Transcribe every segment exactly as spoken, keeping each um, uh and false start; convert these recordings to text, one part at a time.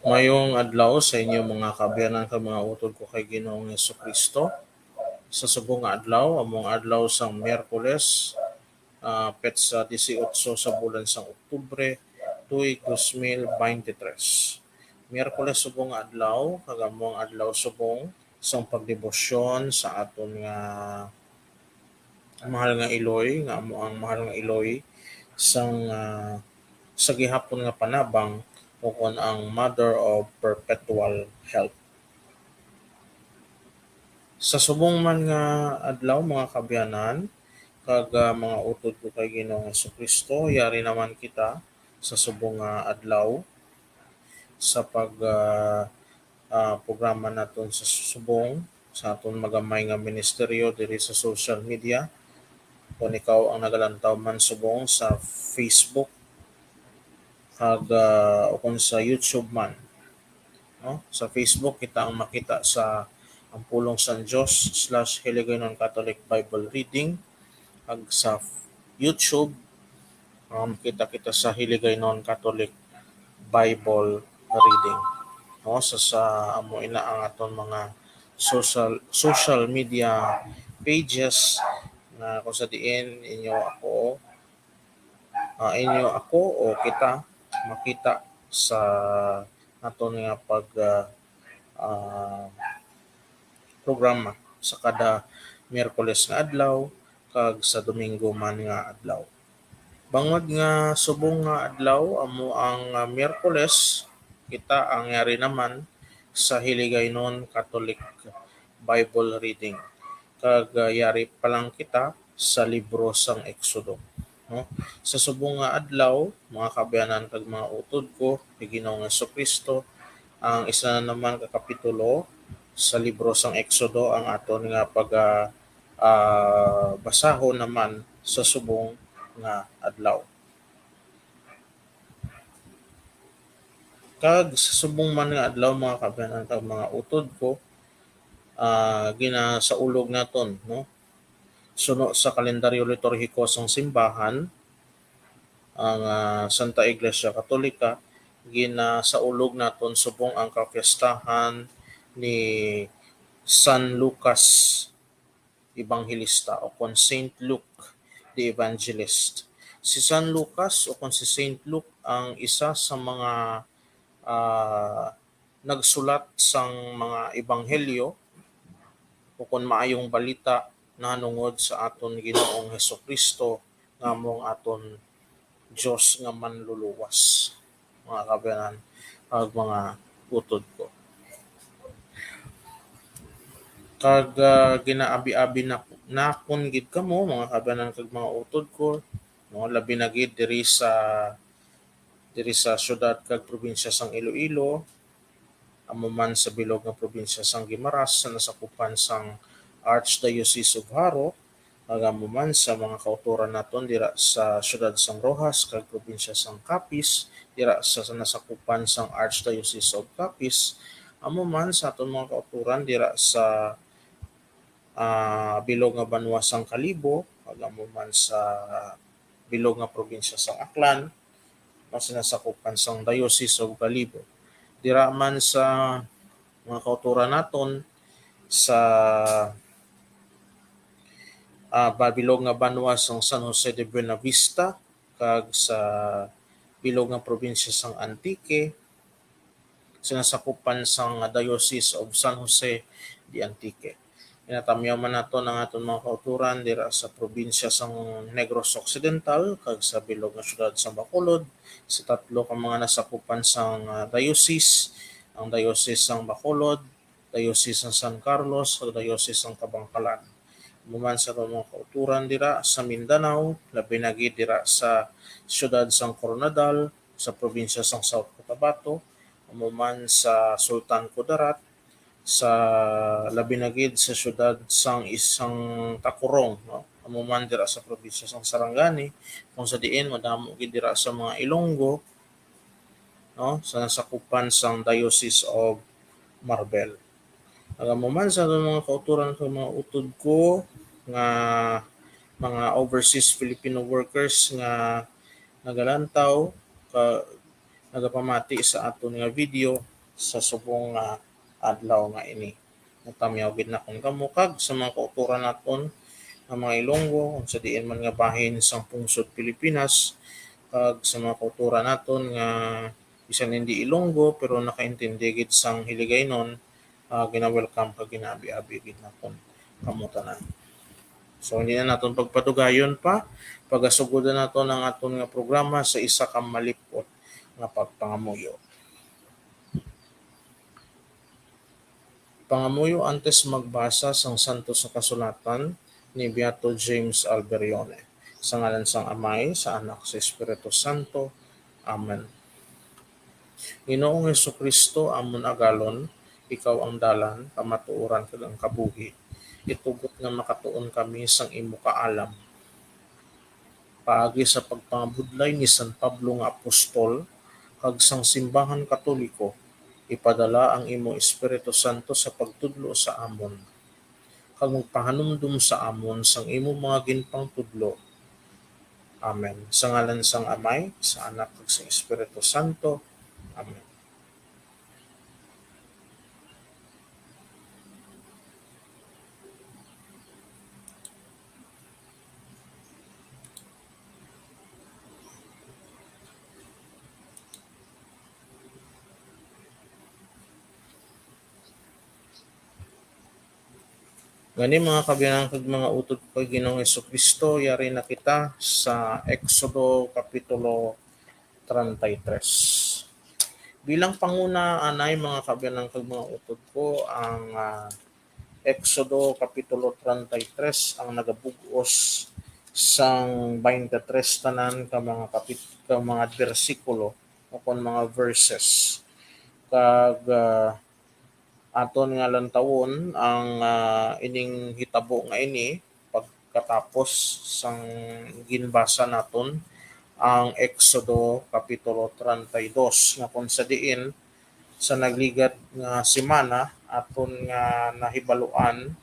Mayong adlaw sa inyo, mga kaabyanan kag mga utod ko kay Ginoong Jesu-Cristo. Sa subong nga adlaw, among adlaw sang Miyerkules, ah, petsa disiotso sa bulan sang Oktubre, tuig dos mil beintitres. Miyerkules subong nga adlaw, kag among adlaw subong sang pagdebosyon sa aton nga mahal nga Iloy, nga amo ang mahal nga Iloy sang, ah, sa gihapon nga panabang, ukon ang Mother of Perpetual Help. Sa subong man nga adlaw, mga kaabyanan, kag, ah, mga utod ko kay Ginoong Jesu-Cristo, yari naman kita sa subong nga adlaw sa pag, ah, ah, programa naton sa subong sa aton magamay nga ministeryo diri sa social media. Kung ikaw ang nagalantaw man subong sa Facebook, kag, ah, ukon sa YouTube man, no? Sa Facebook, kita ang makita sa Ang Pulong sang Dios slash Hiligaynon Catholic Bible Reading, kag sa YouTube, um, kita kita sa Hiligaynon Catholic Bible Reading. No, sa, sa amo ina ang aton mga social social media pages, nga kung sa diin inyo ako, ah, inyo ako o kita makita sa naton nga pag, ah, ah, programa sa kada Miyerkules nga adlaw kag sa Domingo man nga adlaw. Bangod nga subong nga adlaw amo ang, ah, Miyerkules, kita ang yari naman sa Hiligaynon Catholic Bible Reading, kag, ah, yari pa lang kita sa libro sang Exodo, no? Sa subong nga adlaw, mga kaabyanan kag mga utod ko kay Ginoong Jesu-Cristo, ang isa na naman ka kapitulo sa libro sang Exodo ang aton nga pag, ah, ah, basahon naman sa subong nga adlaw. Kag sa subong man nga adlaw, mga kaabyanan kag mga utod ko, ah, ginasaulog naton, no? Suno sa kalendaryo liturhiko sang simbahan, ang, ah, Santa Iglesia Katolika, ginasaulog naton subong ang kapiestahan ni San Lucas Ebanghelista, o kon Saint Luke the Evangelist. Si San Lucas, o kon si Saint Luke, ang isa sa mga, ah, nagsulat sang mga ebanghelyo, o kon maayong balita nahanungod sa aton Ginoong Jesu-Cristo, nga amo ang aton Dios nga Manluluwas, mga kaabyanan, kag mga utod ko. Kag, ah, ginaabi-abi na, nakon gid kamo, mga kaabyanan kag mga utod ko, no, labi na gid diri sa, diri sa siyudad kag probinsya sang Iloilo, amo man sa bilog nga probinsya sang Guimaras, sa nasakupan sang Archdiocese of Jaro, kag amo man sa mga kautoran naton dira sa siyudad sang Roxas kag probinsya sang Capiz, dira sa, sa nasakupan sang Archdiocese of Capiz, amo man sa aton mga kautoran dira sa, ah, bilog nga banwa sang Kalibo, kag amo man sa bilog nga probinsya sang Aklan, nga sinasakupan sang Diocese of Kalibo. Dira man sa mga kautoran naton sa, ah, ba-, bilog nga banwa sang San Jose de Buenavista kag sa bilog nga probinsya sang Antique, sinasakupan sang Diocese of San Jose de Antique. Ginatamyaw man naton ang aton mga kautoran dira sa probinsya sang Negros Occidental kag sa bilog nga siyudad sang Bacolod, sa tatlo ka mga nasakupan sang, ah, diocese, ang Diocese sang Bacolod, Diocese sang San Carlos, kag Diocese sang Kabankalan. Amo man sa mga kautoran dira sa Mindanao, labi na gid dira sa siyudad sang Koronadal, sa probinsya sang South Cotabato, amo man sa Sultan Kudarat, sa labi na gid sa siyudad sang isang Tacurong, no? Amo man dira sa probinsya sang Sarangani, kung sa diin madamo gid dira sa mga Ilonggo, no, sa nasakupan sang Diocese of Marbel. Kag amo man sa mga kautoran kag mga utod ko nga mga overseas Filipino workers nga nagalantaw, ka, nagapamati sa aton nga video, sa subong nga adlaw nga ini. Natamyaw gid nakon kamo kag sa mga kautoran naton nga mga Ilonggo, kung sa diin man nga bahin sang pungsod Pilipinas, kag sa mga kautoran naton nga bisan hindi Ilonggo pero nakaintindi gid sang Hiligaynon, ah, gina-welcome kag ginaabi-abi gid naton kamo tanan. So, hindi na naton pagpadugayon pa, pagasugodan naton ang aton nga programa sa isa ka malip-ot nga pagpangamuyo. Pangamuyo antes magbasa sang Santos nga Kasulatan ni Beato James Alberione. Sa ngalan sang Amay, sa Anak, sa Espiritu Santo. Amen. Ginoong Jesu-Cristo, amon agalon, ikaw ang dalan, kamatuoran, kag ang kabuhi. Itugot nga makatuon kami sang imo kaalam. Paagi sa pagpangabudlay ni San Pablo nga apostol kag sang Simbahan Katoliko, ipadala ang imo Espiritu Santo sa pagtudlo sa amon, kag magpahanumdom sa amon sang imo mga ginpangtudlo. Amen. Sa ngalan sang Amay, sa Anak, kag sa Espiritu Santo. Amen. Gani, mga kabiyanan kag mga utod ko kay Ginoong Jesu-Cristo, yari na kita sa Exodo Kapitulo treinta y tres. Bilang panguna, anay, mga kabiyanan kag mga utod ko, ang, ah, Exodo Kapitulo treinta y tres ang nagabug-os sang twenty-three tanan ka mga kapit-, ka mga bersikulo o kon mga verses. Kag, ah, aton nga lantawon ang, ah, ining hitabo nga ini pagkatapos sang ginbasa naton ang Exodo Kapitulo treinta y dos, nga kung sa diin sa nagligad nga semana aton nga nahibaluan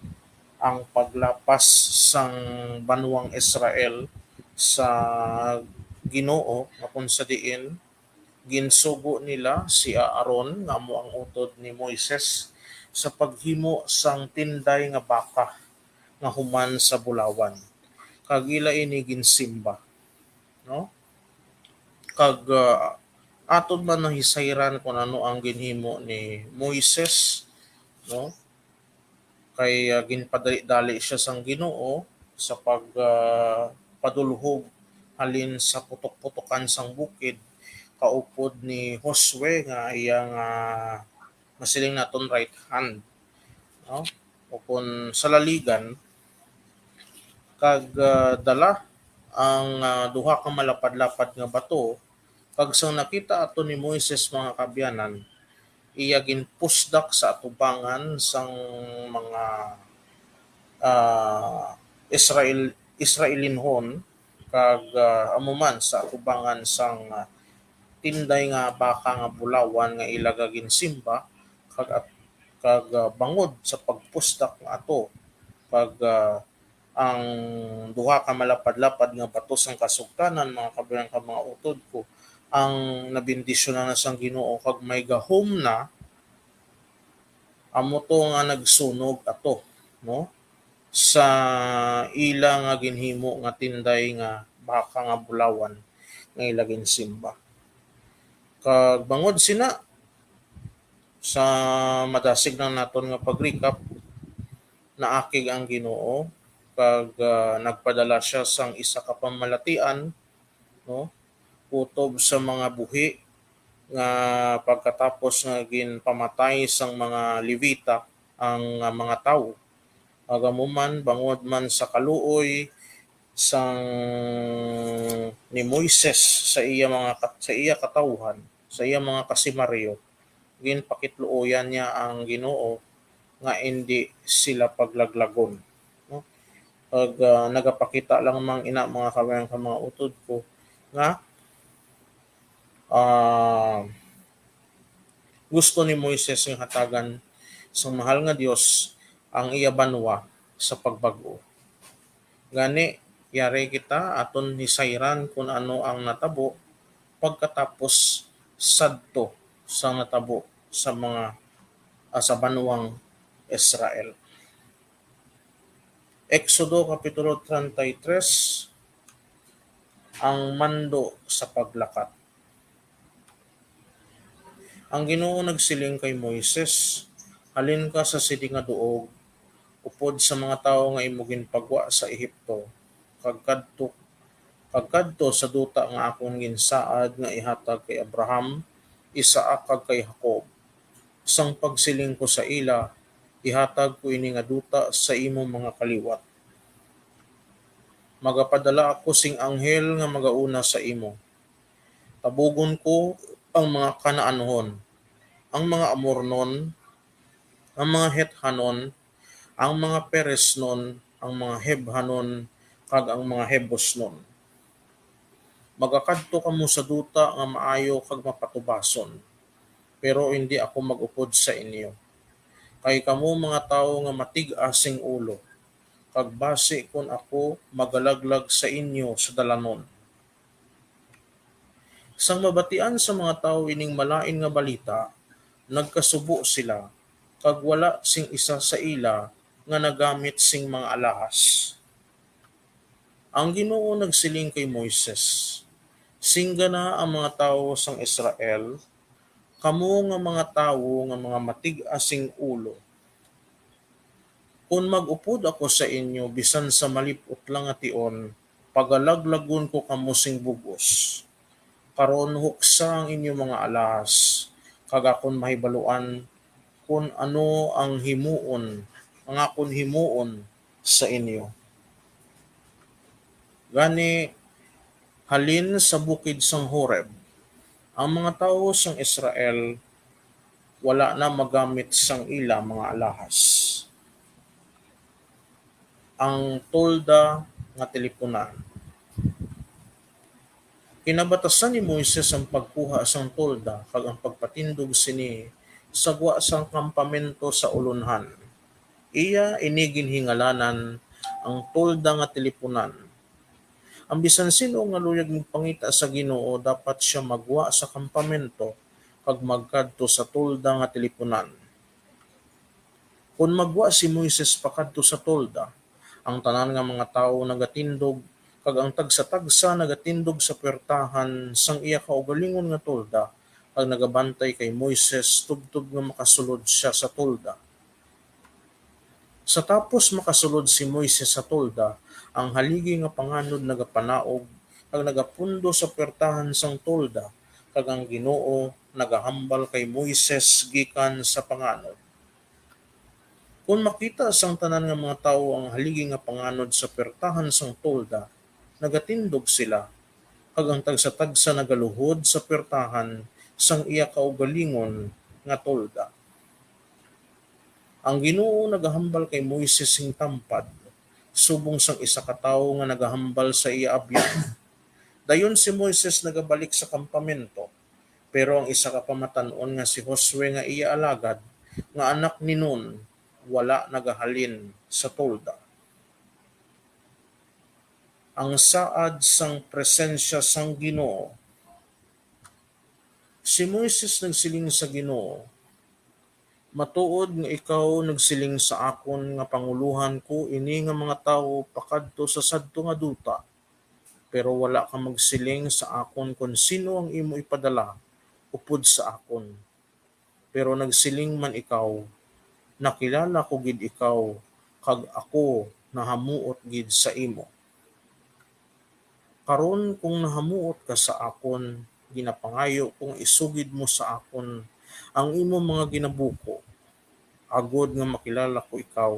ang paglapas sang banwang Israel sa Ginoo, nga kung sa diin ginsugo nila si Aaron nga amo ang utod ni Moises sa paghimo sang tinday nga baka nga human sa bulawan, kag ila ini ginsimba, no? Kag, ah, aton man nahisayran kung ano ang ginhimo ni Moises, no? Kay, ah, ginpadali-dali siya sang Ginoo sa pag, ah, padulhog halin sa putok-putokan sang bukid, kaupod ni Josue nga iya nga masiling naton right hand, no? O kon salaligan, kag, ah, dala ang, ah, duha ka malapad-lapad nga bato, kag sang nakita ato ni Moises, mga kaabyanan, iya ginpusdak sa atubangan sang mga, ah, Israel, Israelinhon, kag, ah, amo man sa atubangan sang, ah, tinday nga baka nga bulawan nga ila nga ginsimba, kag at, kag, ah, bangod sa pagpusdak nga ato, kag, ah, ang duha ka malapad-lapad nga bato sang kasugtanan, mga kaabyanan kag mga utod ko, ang nabendisyonan na sang Ginoo, kag may gahom na, amo to nga nagsunog ato, no, sa ila nga ginhimo nga tinday nga baka nga bulawan nga ila ginsimba. Kag bangod sina, sa madasig lang naton nga pag-recap, naakig ang Ginoo, kag, ah, nagpadala siya sang isa ka pamalatian, no, kutob sa mga buhi, nga pagkatapos nga ginpamatay sang mga Levita ang, ah, mga tawo, kag amo man, bangod man sa kaluoy sang ni Moises sa iya mga kat-, sa iya katawhan, sa iya mga kasimaryo, ginpakitluoyan niya ang Ginoo nga indi sila paglaglagon, no? Pag, ah, nagapakita lang man ina, mga kaabyanan kag mga utod ko, nga, ah, gusto ni Moises nga hatagan sang mahal nga Dios ang iya banwa sa pagbag-o. Gani, yari kita aton hisayran kon ano ang natabo pagkatapos sadto sang natabo sa mga, ah, sa banwang Israel. Exodo Kapitulo treinta y tres, ang mando sa paglakat. Ang Ginoo nagsiling kay Moises, "Halin ka sa sini nga duog, upod sa mga tawo nga imo ginpagwa sa Egipto, kag kadto, kag kadto sa duta nga akon ginsaad nga ihatag kay Abraham, Isaac, kag kay Jacob, sang pagsiling ko sa ila, 'Ihatag ko ini nga duta sa imo mga kaliwat.' Magapadala ako sing anghel nga magauna sa imo. Tabugon ko ang mga Canaanhon, ang mga Amornon, ang mga Hethanon, ang mga Peresnon, ang mga Hebhanon, kag ang mga Jebusnon. Magakadto kamo sa duta nga maayo kag mapatubason, pero indi ako mag-upod sa inyo, kay kamo mga tawo nga matig-a sing ulo, kag basi kon ako magalaglag sa inyo sa dalanon." Sang mabatian sa mga tawo ining malain nga balita, nagkasubo sila, kag wala sing isa sa ila nga nagamit sing mga alahas. Ang Ginoo nagsiling kay Moises, "Singgana ang mga tawo sang Israel, 'Kamo nga mga tawo nga mga matig-a sing ulo, kon mag-upod ako sa inyo bisan sa malip-ot lang nga tion, pagalaglagon ko kamo sing bug-os. Karon huksa ang inyo mga alahas, kag akon mahibaluan kon ano ang himuon, ang akon himuon sa inyo." Gani, halin sa bukid sang Horeb, ang mga tawo sang Israel wala na magamit sang ila mga alahas. Ang tolda nga tilipunan. Kinabatasan ni Moises ang pagkuha sang tolda kag ang pagpatindog sini sa gwa sang kampamento sa ulonhan. Iya ini ginhingalanan ang tolda nga tilipunan. Ang bisan sin-o nga luyag magpangita sa Ginoo dapat sia magwa sa kampamento kag magkadto sa tolda nga tilipunan. Kon magwa si Moises pakadto sa tolda, ang tanan nga mga tawo nagatindog, kag ang tagsa-tagsa nagatindog sa puwertahan sang iya kaugalingon nga tolda, kag nagabantay kay Moises tubtob nga makasulod sia sa tolda. Sa tapos makasulod si Moises sa tolda, ang haligi nga panganod nagapanaog kag nagapundo sa puwertahan sang tolda, kag ang Ginoo nagahambal kay Moises gikan sa panganod. Kon makita sang tanan nga mga tawo ang haligi nga panganod sa puwertahan sang tolda, nagatindog sila, kag ang tagsa-tagsa nagaluhod sa puwertahan sang iya kaugalingon nga tolda. Ang Ginoo nagahambal kay Moises sing tampad, subong sang isa ka tawo nga nagahambal sa iya abyan. Dayon si Moises nagabalik sa kampamento, pero ang isa ka pamatan-on nga si Josue nga iya alagad, nga anak ni Nun, wala nagahalin sa tolda. Ang saad sang presensya sang Ginoo. Si Moises nagsiling sa Ginoo, "Matuod nga ikaw nagsiling sa akon nga pangulohan ko ini nga mga tawo pakadto sa sadto nga duta, pero wala ka magsiling sa akon kon sin-o ang imo ipadala upod sa akon. Pero nagsiling man ikaw, 'Nakilala ko gid ikaw, kag ako nahamuot gid sa imo.' Karon, kung nahamuot ka sa akon, ginapangayo ko nga isugid mo sa akon ang imo mga ginabuko, agod nga makilala ko ikaw,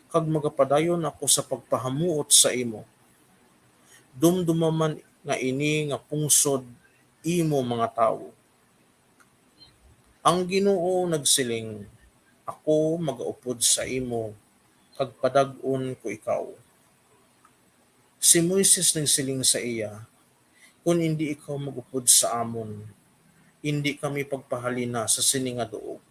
kag magapadayon ako sa pagpahamuot sa imo. Dumduma man nga ini nga pungsod imo mga tawo." Ang Ginoo nagsiling, "Ako magaupod sa imo, kag padag-on ko ikaw." Si Moises nagsiling sa iya, "Kon indi ikaw mag-upod sa amon, indi kami pagpahalina sa sini nga duog.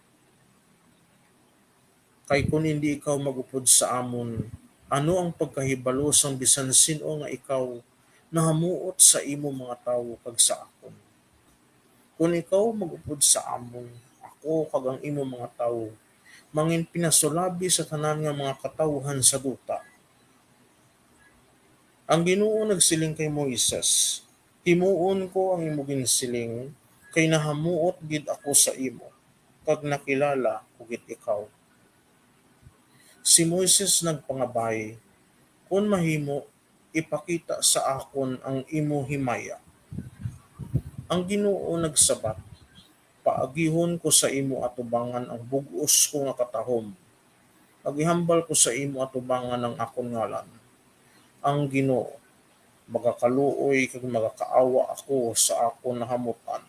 Kay kon indi ikaw mag-upod sa amon, ano ang pagkahibalo sang bisan sin-o nga ikaw nahamuot sa imo mga tawo kag sa akon? Kon ikaw mag-upod sa amon, ako kag ang imo mga tawo, mangin pinasulabi sa tanan nga mga katawuhan sa duta. Ang Ginoo nagsiling kay Moises, "Himuon ko ang imo ginsiling, kay nahamuot gid ako sa imo, kag nakilala ko gid ikaw." Si Moises nagpangabay, "Kon mahimo, ipakita sa akon ang imo himaya." Ang Ginoo nagsabat, "Paagihon ko sa imo atubangan ang bug-os ko nga katahom, kag ihambal ko sa imo atubangan ang akon ngalan. Ang Ginoo magakaluoy kag magakaawa ako sa akon nahamut-an."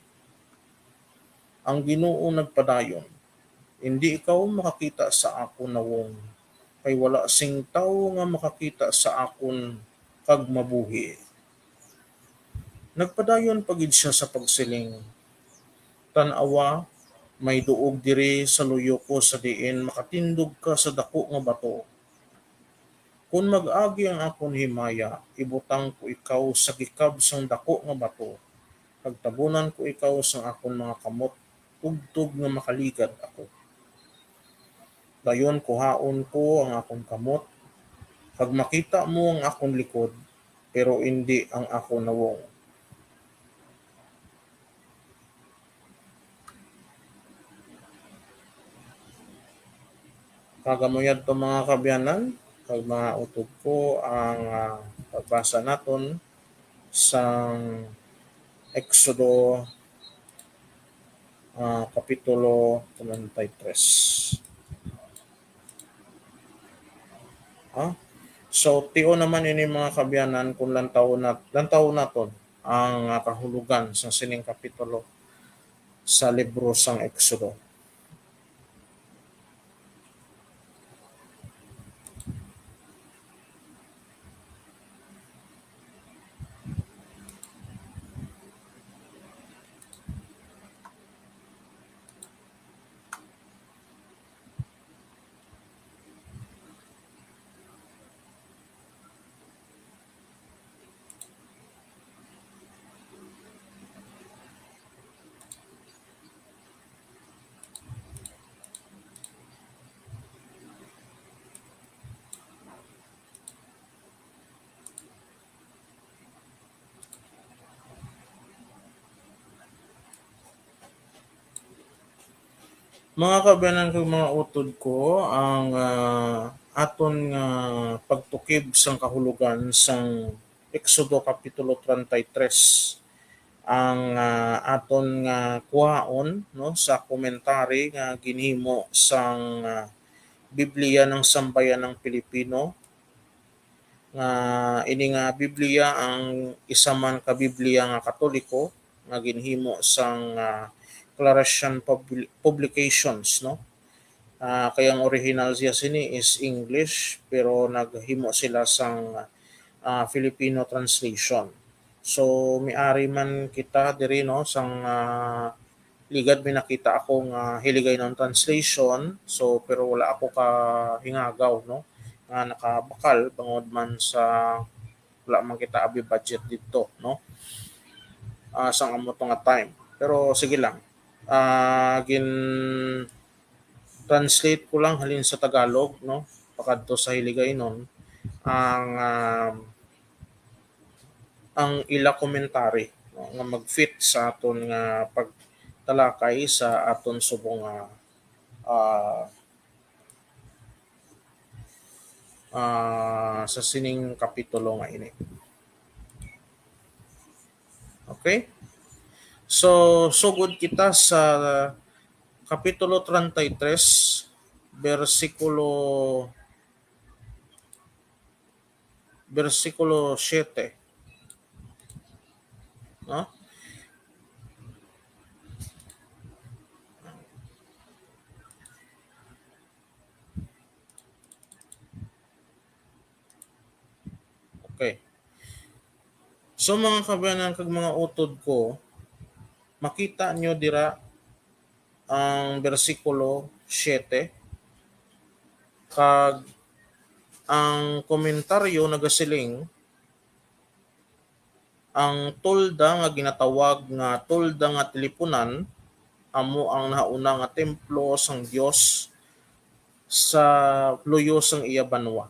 Ang Ginoo nagpadayon, "Indi ikaw makakita sa akon nawong, kay wala sing tawo nga makakita sa akon kag mabuhi." Nagpadayon pa gid sia sa pagsiling, "Tan-awa, may duog diri sa luyo ko sa diin makatindog ka sa daku nga bato. Kon mag-agi ang akon himaya, ibutang ko ikaw sa gikab sang daku nga bato, kag tabunan ko ikaw sang akon mga kamot, tubtob nga makaligad ako. Dayon kuhaon ko ang akon kamot, kag makita mo ang akon likod, pero indi ang akon nawong." Kag amo yadto, mga kaabyanan kag mga utod ko, ang, ah, pagbasa naton sang Exodo, ah, Kapitulo treinta y tres. Ha? So, tion naman ini, mga kaabyanan, kung lantawon nat-, lantawon naton ang, ah, kahulogan sa sining kapitulo sa libro sang Exodo. Mga kaabyanan kag mga utod ko, ang, ah, aton nga pagtukib sang kahulogan sang Exodo Kapitulo treinta y tres, ang, ah, aton nga kuhaon, no, sa commentary nga ginhimo sang, ah, Biblia ng Sambayanang Pilipino, nga ini nga Biblia ang isa man ka Biblia nga Katoliko nga ginhimo sang, ah, Claretian Publi-, Publications, no? Ah, kay ang original siya sini is English, pero naghimo sila sang, ah, Filipino translation. So, miari man kita diri, no, sang, ah, ligad may nakita ako nga Hiligaynon translation. So, pero wala ako kahingagaw, no, nga nakabakal bangod man sa wala man kita abi budget didto, no, ah, sang amo to nga time. Pero sige lang. Ah, gin-translate ko lang halin sa Tagalog, no, pakadto sa Hiligaynon ang, ah, ang ila commentary, no, nga mag-fit sa aton nga pagtalakay sa aton subong nga, ah, ah, sa sining kapitulo nga ini. Okay? So, sugod kita sa Kapitulo treinta y tres, bersikulo, bersikulo siete. No? Okay. So, mga kaabyanan kag mga utod ko, makita nyo dira ang bersikulo siete, kag ang komentaryo nagasiling, ang tolda nga ginatawag nga tolda nga tilipunan, amo ang nahauna nga templo sang Dios sa luyo sang iya banwa.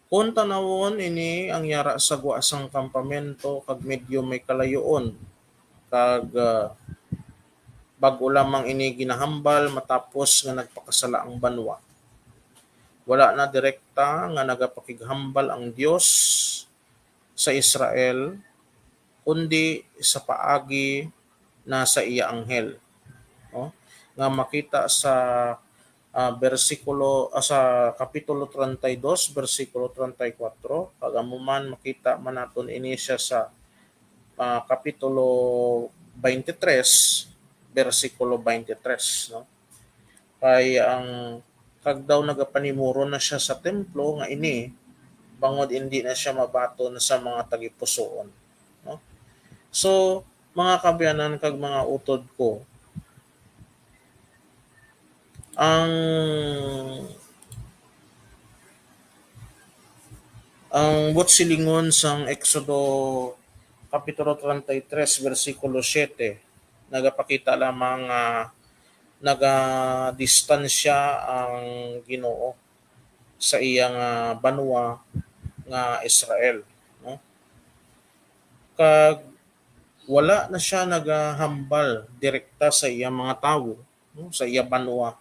Kon tanawon ini ang yara sa gwa sang kampamento kag medyo may kalayoon, kag, ah, bag-o lamang ini ginahambal matapos nga nagpakasala ang banwa. Wala na direkta nga nagapakighambal ang Dios sa Israel, kundi sa paagi na sa iya anghel, no? Nga makita sa, ah, bersikulo, ah, sa kapitulo treinta y dos, bersikulo treinta y cuatro, kag amo man makita man naton ini siya sa, ah, kapitulo twenty-three, bersikulo twenty-three, no? Kay ang, kag daw nagapanimuron na siya sa templo nga ini, bangod indi na siya mabaton sa mga tagipusoon, no? So, mga kaabyanan kag mga utod ko, ang, ang buot silingon sang Exodo Kapitulo treinta y tres, bersikulo siete, nagapakita lamang nga nagadistansya ang Ginoo sa iya nga banwa nga Israel, no? Kag wala na siya nagahambal direkta sa iya mga tawo, no, sa iya banwa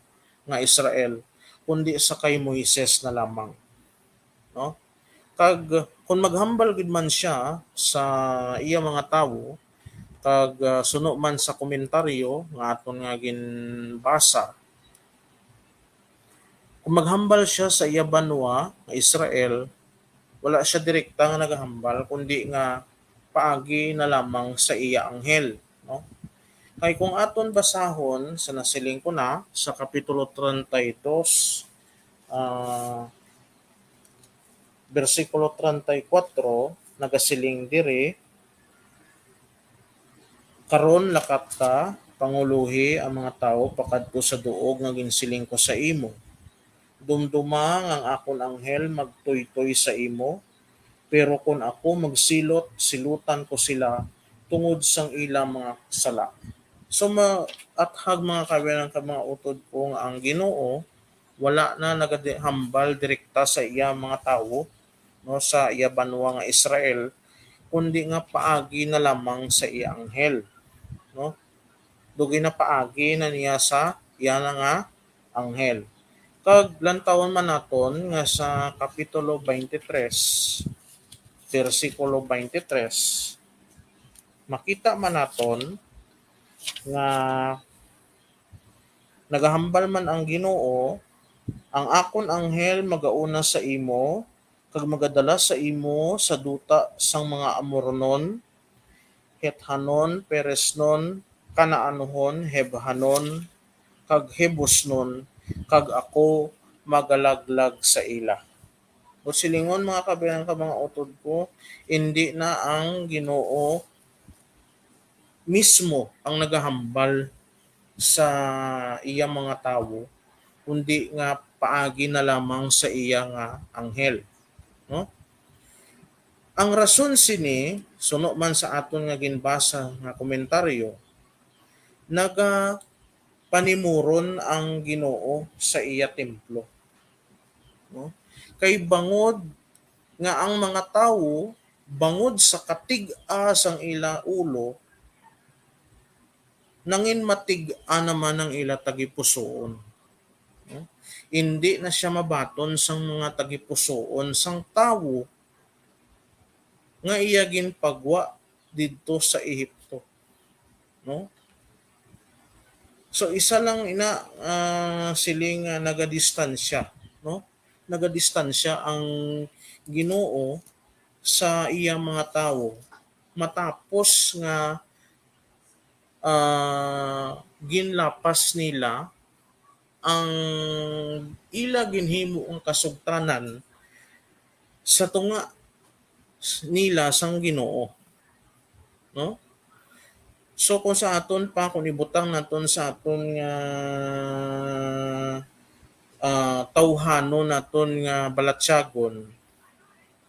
nga Israel, kundi sa kay Moises na lamang, no? Kag kon maghambal gid man siya sa iya mga tawo, kag, ah, suno man sa komentaryo nga aton nga ginbasa, kon maghambal siya sa iya banwa nga Israel, wala siya direkta nga nagahambal, kundi nga paagi na lamang sa iya anghel, no? Kay kung aton basahon sa nasiling ko na sa kapitulo treinta y dos, ah, bersikulo treinta y cuatro, nagasiling diri, "Karon lakat ta, pangulohi ang mga tawo pakadto sa duog nga ginsiling ko sa imo. Dumduma nga ang akon anghel magtuytoy sa imo, pero kon ako magsilot, silutan ko sila tungod sang ila mga sala." So, maathag, mga kaabyanan kag mga utod ko, nga ang Ginoo wala na nagahambal direkta sa iya mga tawo, no, sa iya banwa nga Israel, kundi nga paagi na lamang sa iya anghel, no? Daw ginapaagi na niya sa iya na nga anghel. Kag lantawon man naton nga sa kapitulo twenty-three, bersikulo twenty-three, makita man naton nga nagahambal man ang Ginoo, "Ang akon anghel magauna sa imo, kag magadala sa imo sa duta sang mga Amoronon, Hethanon, Peresnon, Canaanhon, Hebhanon, kag Jebusnon, kag ako magalaglag sa ila." Buot silingon, mga kaabyanan kag mga utod ko, indi na ang Ginoo mismo ang nagahambal sa iya mga tawo, kundi nga paagi na lamang sa iya nga anghel, no? Ang rason sini, suno man sa aton nga ginbasa nga komentaryo, nagapanimuron ang Ginoo sa iya templo, no? Kay bangod nga ang mga tawo, bangod sa katig-a sang ila ulo, nangin matig-a naman ang ila tagipusoon, no? Indi na siya mabaton sang mga tagipusoon sang tawo nga iya ginpagwa didto sa Ehipto, no? So, isa lang ina, ah, siling nga nagadistansya, no? Nagadistansya ang Ginoo sa iya mga tawo matapos nga, ah, ginlapas nila ang ila ginhimo nga kasugtanan sa tunga nila sang Ginoo, no? So, kung sa aton pa, kung ibutang naton sa aton nga, ah, tawhanon naton nga balatyagon,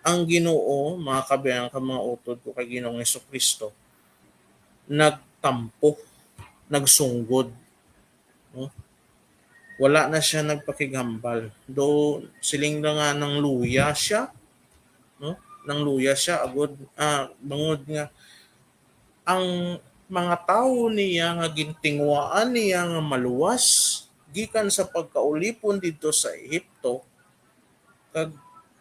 ang Ginoo, mga kaabyanan kag mga utod ko kay Ginoong Jesu-Cristo, nagtampo, nagsunggod, no? Wala na siya nagpakighambal. Do siling na nga nangluya siya, no? Nangluya siya agud, ah, bangod nga ang mga tawo niya nga gintinguhaan niya nga maluwas gikan sa pagkaulipon didto sa Ehipto, kag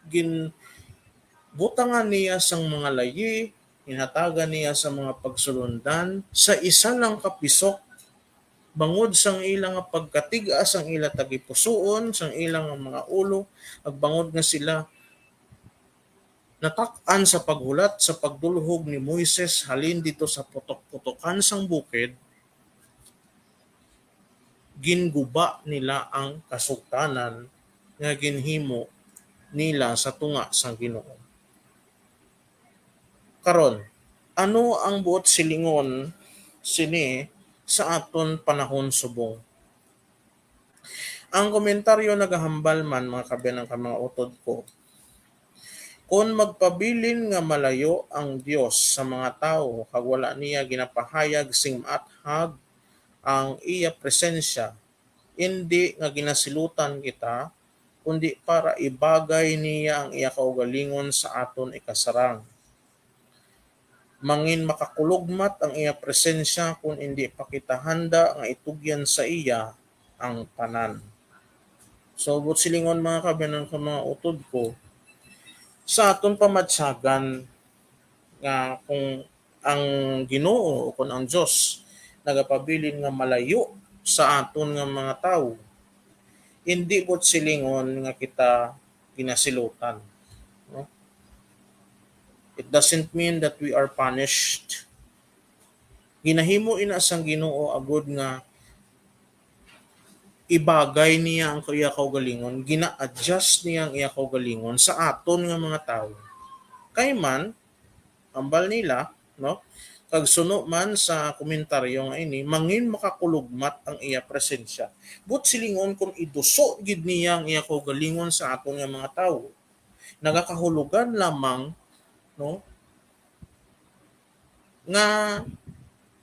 ginbutangan niya sang mga layi, ginhatagan niya sa mga pagsulundan sa isa lang ka pisok, bangod sang ila nga pagkatig-a sang ila tagipusoon, sang ila nga mga ulo, ag bangod nga sila natak-an sa paghulat sa pagdulhog ni Moises halin didto sa putok-putokan sang bukid, ginguba nila ang kasugtanan nga ginhimo nila sa tunga sang Ginoo. Karon, ano ang buot silingon sini sa aton panahon subong? Ang komentaryo nagahambal man, mga kaabyanan kag mga utod ko, kon magpabilin nga malayo ang Dios sa mga tawo kag wala niya ginapahayag sing maathag ang iya presensya, indi nga ginasilutan kita, kundi para ibagay niya ang iya kaugalingon sa aton ikasarang. Mangin makakulugmat ang iya presensya kon indi pa kita handa nga itugyan sa iya ang tanan. So, buot silingon, mga kaabyanan kag mga utod ko, sa aton pamadsagan nga kung ang Ginoo o kon ang Dios nagapabilin nga malayo sa aton nga mga tawo, indi buot silingon nga kita ginasilutan, no? It doesn't mean that we are punished. Ginahimo ina sang Ginoo agud nga ibagay niya ang iya kaugalingon, gina-adjust niya ang iya kaugalingon sa aton nga mga tawo. Kay man, hambal nila, no? Kag suno man sa komentaryo nga ini, mangin makakulugmat ang iya presensya. Buot silingon, kung iduso gid niya ang iya kaugalingon sa aton nga mga tawo, nagakahulugan lamang, no, nga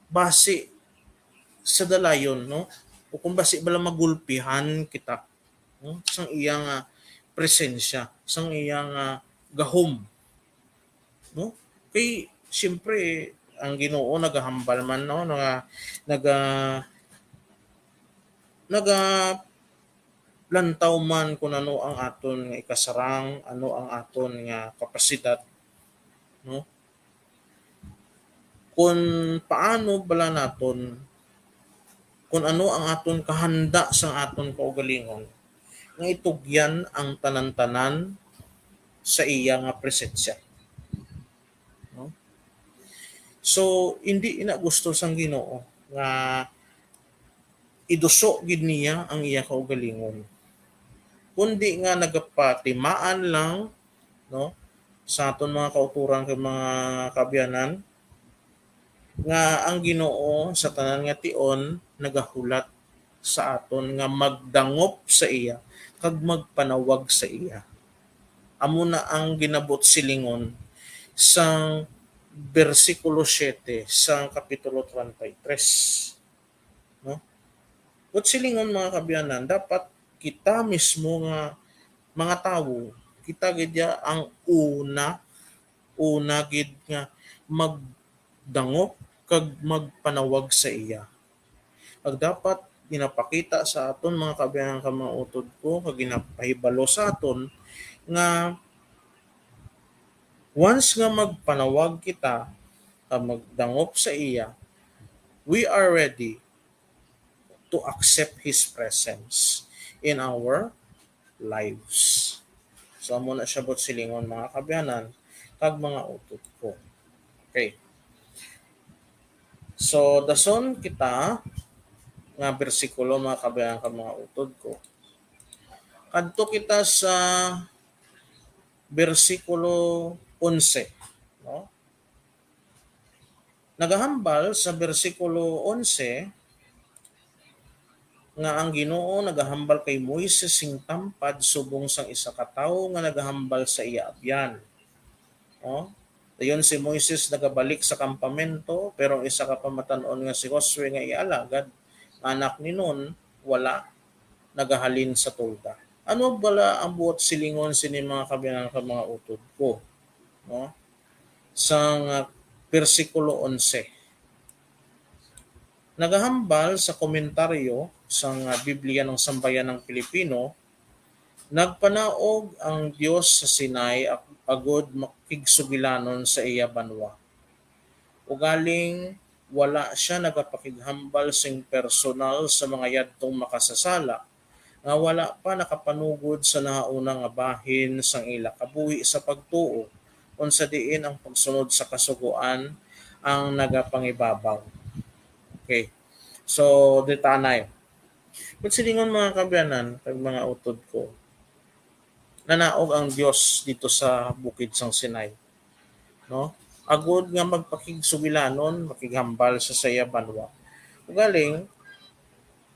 basi sa dalayon, no? O kung basi bala magulpihan kita, no? Sang iya nga presensya, sang iya nga gahom, no? Kay, siyempre, ang Ginoo nagahambal man, no? Naga-, naga-, lantaw man kung ano ang aton nga ikasarang, ano ang aton nga kapasidad, no? Kung paano bala naton, kung ano ang aton kahanda sa aton kaugalingon, nga itugyan ang tanan-tanan sa iya nga presensya. No? So, hindi ina gusto sang Ginoo nga iduso gid niya ang iya kaugalingon, kundi nga nagapatimaan lang, no, sa aton mga kautoran kag mga kaabyanan, nga ang Ginoo sa tanan nga tion nagahulat sa aton nga magdangop sa iya kag magpanawag sa iya. Amo na ang ginabuot silingon sang bersikulo siete sang kapitulo treinta y tres. No? Buot silingon, mga kaabyanan, dapat kita mismo nga mga tawo, kita gid ya ang una, una gid nga magdangop kag magpanawag sa iya. Kag dapat ginapakita sa aton, mga kaabyanan kag mga utod ko, kag ginapahibalo sa aton nga once nga magpanawag kita, ah, magdangop sa iya, we are ready to accept His presence in our lives. So, amo na siya, buot silingon, mga kaabyanan kag mga utod ko. Okay. So, dason kita nga bersikulo, mga kaabyanan kag mga utod ko. Kadto kita sa bersikulo onse, no? Nagahambal sa bersikulo onse nga ang Ginoo nagahambal kay Moises sing tampad subong sang isa ka tawo nga nagahambal sa iya abyan. No? Dayon si Moises nagabalik sa kampamento, pero ang isa ka pamatan-on nga si Josue nga iya alagad, nga anak ni Nun, wala, nagahalin sa tolda. Ano bala ang buot silingon sini, mga kaabyanan kag mga utod ko, no? Sang, ah, bersikulo onse. Nagahambal sa komentaryo sang, ah, Biblia ng Sambayanang Pilipino, "Nagpanaog ang Dios sa Sinai ag-, agud makigsugilanon sa iya banwa. Ugaling wala sia nagapakighambal sing personal sa mga yadtong makasasala nga wala pa nakapanugod sa nahauna nga bahin sang ila kabuhi sa pagtuo, kon sa diin ang pagsunod sa Kasugoan ang nagapangibabaw." Okay. So, dito anay. Buot silingon, mga kaabyanan kag mga utod ko, nanaog ang Dios dito sa bukid sang Sinai, no? Agud nga magpakigsugilanon, makighambal sa iya banwa. Ugaling,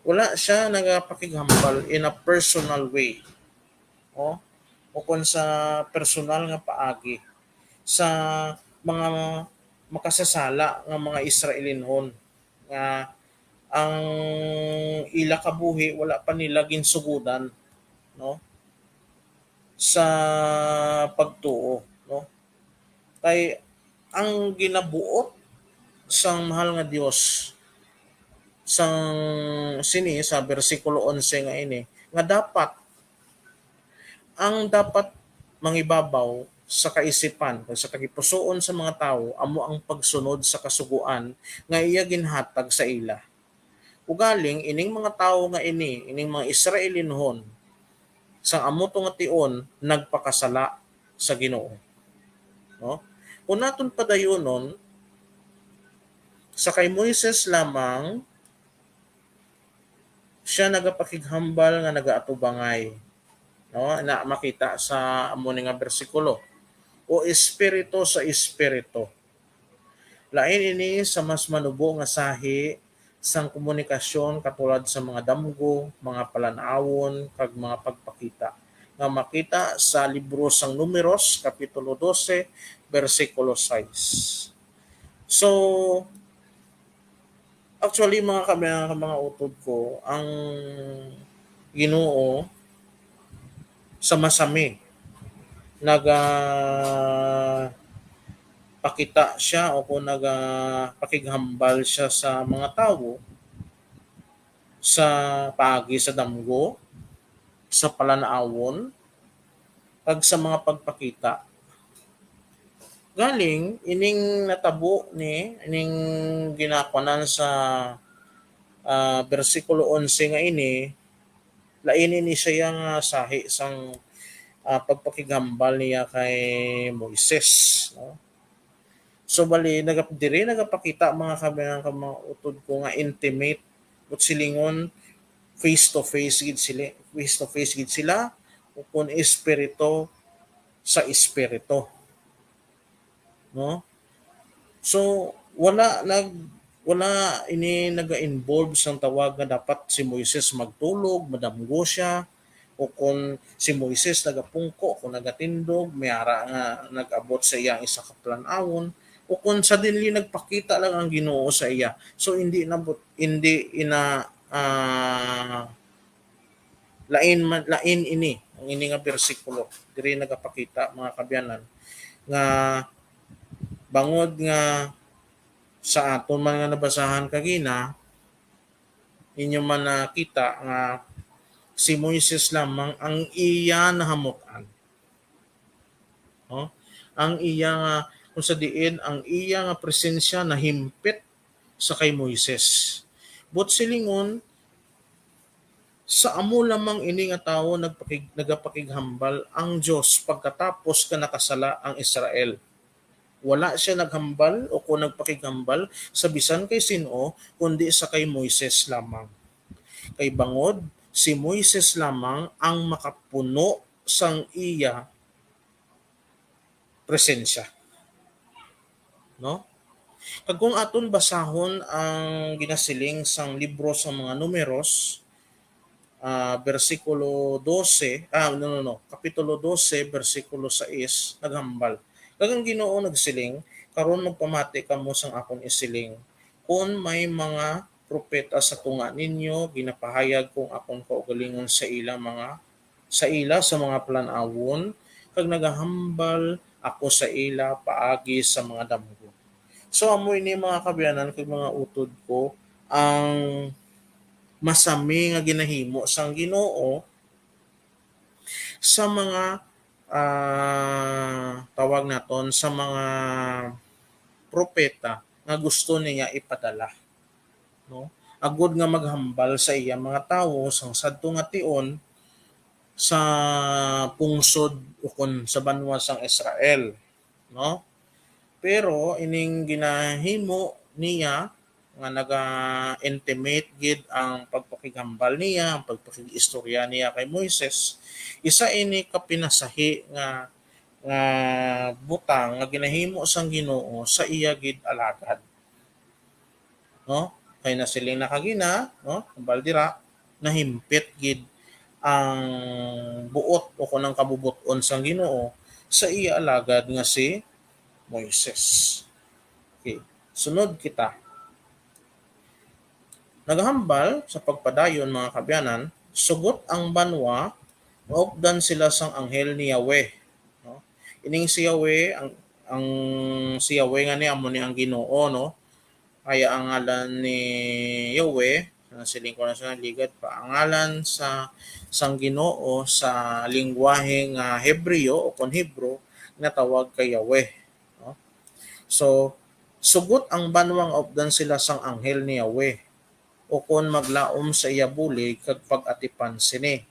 wala sia nagapakighambal in a personal way, no? O kon sa personal nga paagi sa mga makasasala nga mga Israelinhon nga ang ila kabuhi wala pa nila ginsugodan, no, sa pagtuo, no? Kay ang ginabuot sang mahal nga Dios sang sini sa bersikulo onse nga ini, nga dapat ang dapat mangibabaw sa kaisipan kag sa kagipusoon sa mga tawo amo ang pagsunod sa Kasugoan nga iya ginhatag sa ila. Ugaling ining mga tawo nga ini, ining mga Israelinhon, sang amo to nga tion, nagpakasala sa Ginoo. No? Kung naton padayonon, sa kay Moises lamang sia nagapakighambal nga nagaatubangay. No? Na makita sa amo ni nga bersikulo. O espiritu sa espiritu. Lain ini sa mas manubo nga sahi sang komunikasyon katulad sa mga damgo, mga palan-awon, kag mga pagpakita nga makita sa libro sang Numeros, Kapitulo dose, bersikulo sais. So, actually, mga kaabyanan, mga utod ko, ang Ginoo sa masami naga pakita siya o kung naga pakighambal siya sa mga tawo sa paagi sa damgo, sa palan-awon, kag sa mga pagpakita. Galing ining natabo ni, ining ginakuanan sa, ah, bersikulo onse nga ini, lain ini siya nga sahi sang, ah, pagpakighambal niya kay Moises, no? So, bali, naga-, diri nagapakita, mga kaabyanan kag mga utod ko, nga intimate, buot silingon, face to face gid sila, face to face gid sila, o kun espiritu sa espiritu. No? So, wala nag-, wala ini naga-involve sang tawag nga dapat si Moises magtulog, madamgo siya, o kon si Moises nagapungko, kon nagatindog, may ara nga nag-abot sa iya ang isa ka palan-awon, o kon suddenly nagpakita lang ang Ginoo sa iya. So, hindi na but-, hindi ina, ah, lain man, lain ini, ang ini nga bersikulo. Diri nagapakita, mga kaabyanan, nga bangod nga sa aton man nga nabasahan kagina, inyo man nakita nga si Moises lamang ang iya nahamut-an. No? Ang iya nga, kung sa diin, ang iya nga presensya nahimpit sa kay Moises. Buot silingon, sa amo lamang ini nga tawo nagpakig-, nagapakighambal ang Dios pagkatapos nga nakasala ang Israel. Wala sia naghambal o kon nagpakighambal sa bisan kay sin-o, kundi sa kay Moises lamang. Kay bangod si Moises lamang ang makapuno sang iya presensya. No? Kag kung aton basahon ang ginasiling sang libro sa mga Numeros, ah, bersikulo dose, ah, no, no, no, Kapitulo dose, bersikulo sais, naghambal, Kag ang Ginoo nagsiling, "Karon magpamati kamo sang akon isiling. Kon may mga propeta sa tunga ninyo, ginapahayag ko ang akon kaugalingon sa ila mga, sa ila sa mga plan-awon, kag nagahambal ako sa ila paagi sa mga damgo." So, amo ini, mga kaabyanan kag mga utod ko, ang masami nga ginahimo sang Ginoo sa mga, ah, tawag naton, sa mga propeta nga gusto niya ipadala, no? Agod nga maghambal sa iya mga tawo sang sadto nga tion sa pungsod ukon sa banwa sang Israel, no? Pero ining ginahimo niya nga naga-intimate gid ang pagpakighambal niya, ang pagpakig-istorya niya kay Moises, isa ini ka pinasahi nga, nga butang nga ginahimo sang Ginoo sa iya gid alagad. No? Kay nasiling na kagina, no? Hambal dira, nahimpit gid ang buot o kon ang kabubot-on sang Ginoo sa iya alagad nga si Moises. Okay. Sunod kita. Nagahambal sa pagpadayon, mga kaabyanan, sugot ang banwa, maupdan sila sang anghel ni Yahweh. No? Ining si Yahweh, ang, ang si Yahweh nga ni amo ni ang Ginoo, no? Kaya ang ngalan ni Yahweh, nasiling ko na sa ligad pa, ang ngalan sa, sang Ginoo sa lingwahe nga Hebreo o kon Hebro, natawag kay Yahweh, no? So, sugot ang banwa nga updan sila sang anghel ni Yahweh, ukon maglaom sa iya bulig kag pag-atipan sini.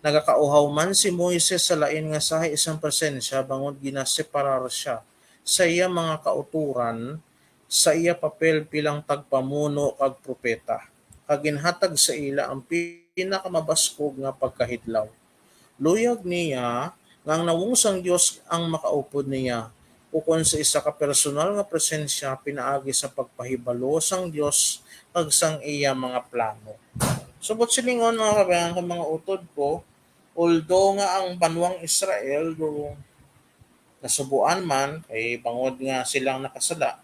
Nagakauhaw man si Moises sa lain nga sahi sang presensya, bangod ginaseparar sia sa iya mga kautoran sa iya papel bilang tagpamuno kag propeta, kag ginhatag sa ila ang pinakamabaskog nga pagkahidlaw. Luyag niya nga ang nawong sang Dios ang makaupod niya, ukon sa isa ka personal nga presensya pinaagi sa pagpahibalo sang Dios kag sang iya mga plano. Subot silingon, mga kaabyanan kag mga utod ko, although nga ang banwang Israel do nasubuan man, kay bangod nga silang nakasala,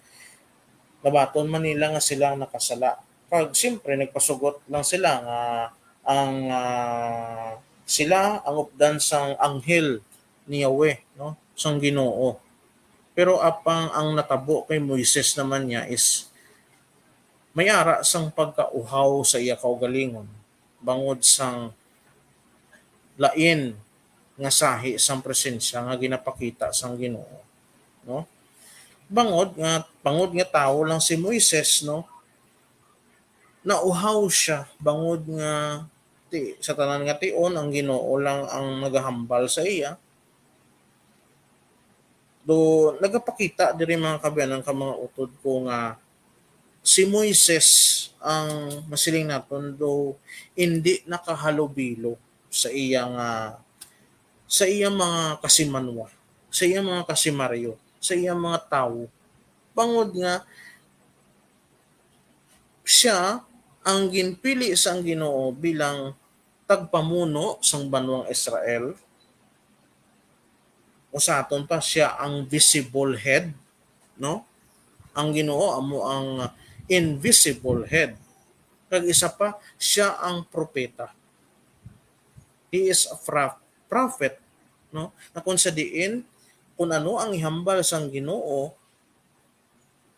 nabaton man nila nga silang nakasala. Kag siyempre, nagpasugot lang sila nga ang, ah, sila ang updan sang anghel ni Yahweh, no, sang Ginoo. Pero apang ang natabo kay Moises naman niya is may ara sang pagkauhaw sa iya kaugalingon, bangod sang lain nga sahi sang presensya nga ginapakita sang Ginoo, no? Bangod nga, bangod nga tawo lang si Moises, no? Nauhaw sia, bangod nga ti-, sa tanan nga tion, ang Ginoo lang ang nagahambal sa iya. Do, nagapakita diri, mga kaabyanan kag mga utod ko, nga si Moises ang masiling naton do indi nakahalubilo sa iya nga, sa iya mga kasimanwa, sa iya mga kasimaryo, sa iya mga tawo. Bangod nga sia ang ginpili sang Ginoo bilang tagpamuno sang banwang Israel. O sa aton pa, sia ang visible head, no? Ang Ginoo amo ang invisible head. Kag isa pa, sia ang propeta. He is a fra-, prophet, no? Na kung sa diin, kung ano ang ihambal sang Ginoo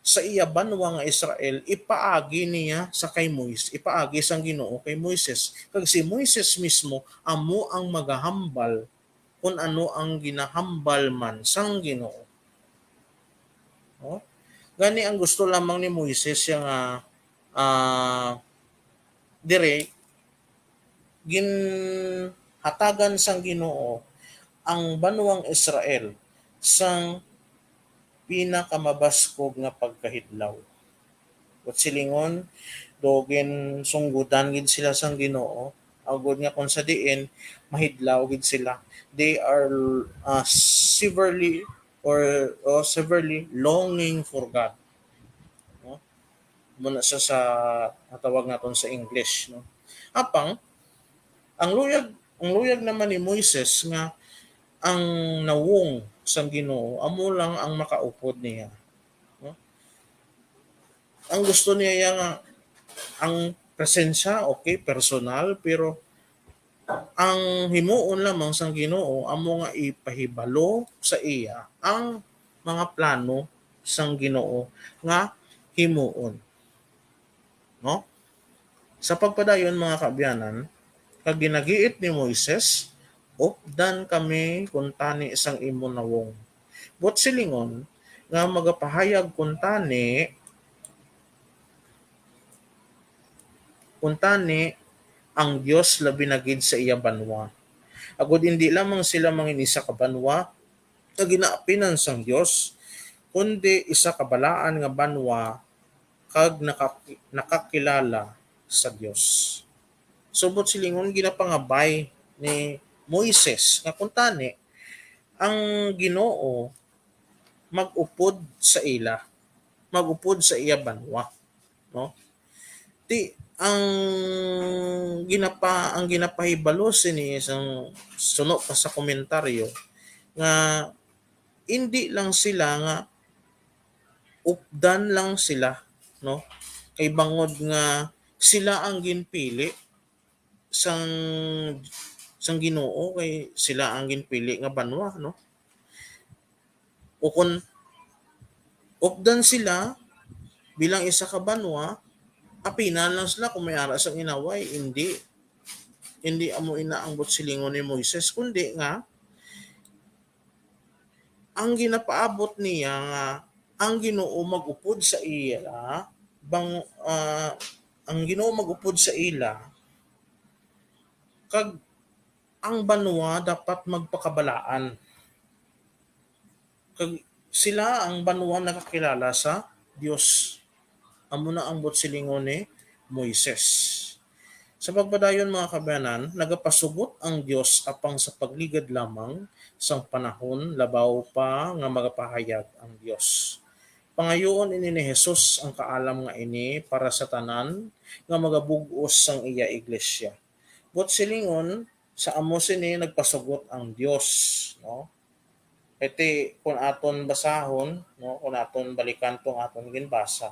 sa iya banwa nga Israel, ipaagi niya sa kay Mois-, ipaagi sang Ginoo kay Moises. Kag si Moises mismo amo ang magahambal kung ano ang ginahambal man sang Ginoo. No? Gani ang gusto lamang ni Moises siya nga, ah, dire, ginhatagan sang Ginoo ang banwang Israel sang pinakamabaskog nga pagkahidlaw. Ot silingon, do ginsunggodan gid sila sang Ginoo, agod nga kung sa diin mahidlaw gid sila. They are, uh, severely or, or severely longing for God. No? Muna sa, sa natawag naton sa English, no? Apang ang luyag, ang luyag naman ni Moises nga ang nawong sang Ginoo amo lang ang makaupod niya, no? Ang gusto niya iya nga ang presensya, okay, personal, pero ang himuon lamang sang Ginoo amo nga ipahibalo sa iya ang mga plano sang Ginoo nga himuon. No? Sa pagpadayon, mga kaabyanan, kag ginagiit ni Moises, "Updan kami kuntani sang imo nawong." Buot silingon nga magapahayag kuntani, kuntani ang Dios labi na gid sa iya banwa. Agod indi lamang sila mangin isa ka banwa nga ginaapinan sang Dios, kundi isa ka balaan nga banwa kag nakaki-, nakakilala sa Dios. So, buot silingon, ginapangabay ni Moises nga kuntani ang Ginoo mag-upod sa ila, mag-upod sa iya banwa, no? Ti ang ginapa-, ang ginapahibalo sini sang suno pa sa komentaryo nga indi lang sila nga updan lang sila, no? Kay bangod nga sila ang ginpili sang, sang Ginoo, kay sila ang ginpili nga banwa, no? O kon updan sila bilang isa ka banwa, apinan lang sila kung may ara sang inaway. Hindi, hindi amo ina ang buot silingon ni Moises, kundi nga ang ginapaabot niya nga ang Ginoo mag-upod sa ila, bang, ah, ang Ginoo mag-upod sa ila, kag ang banwa dapat magpakabalaan. Kag sila ang banwa nakakilala sa Dios. Amo na ang buot silingon ni Moises. Sa pagpadayon, mga kaabyanan, nagapasugot ang Dios apang sa pagligad lamang sang panahon, labaw pa nga magapahayag ang Dios. Pangayuon ini ni Jesus ang kaalam nga ini para sa tanan nga magabug-os sang iya iglesia. Buot silingon, sa amo sini nagpasugot ang Dios, no? Kay ti, kung aton basahon, no, kung aton balikan tong aton ginbasa,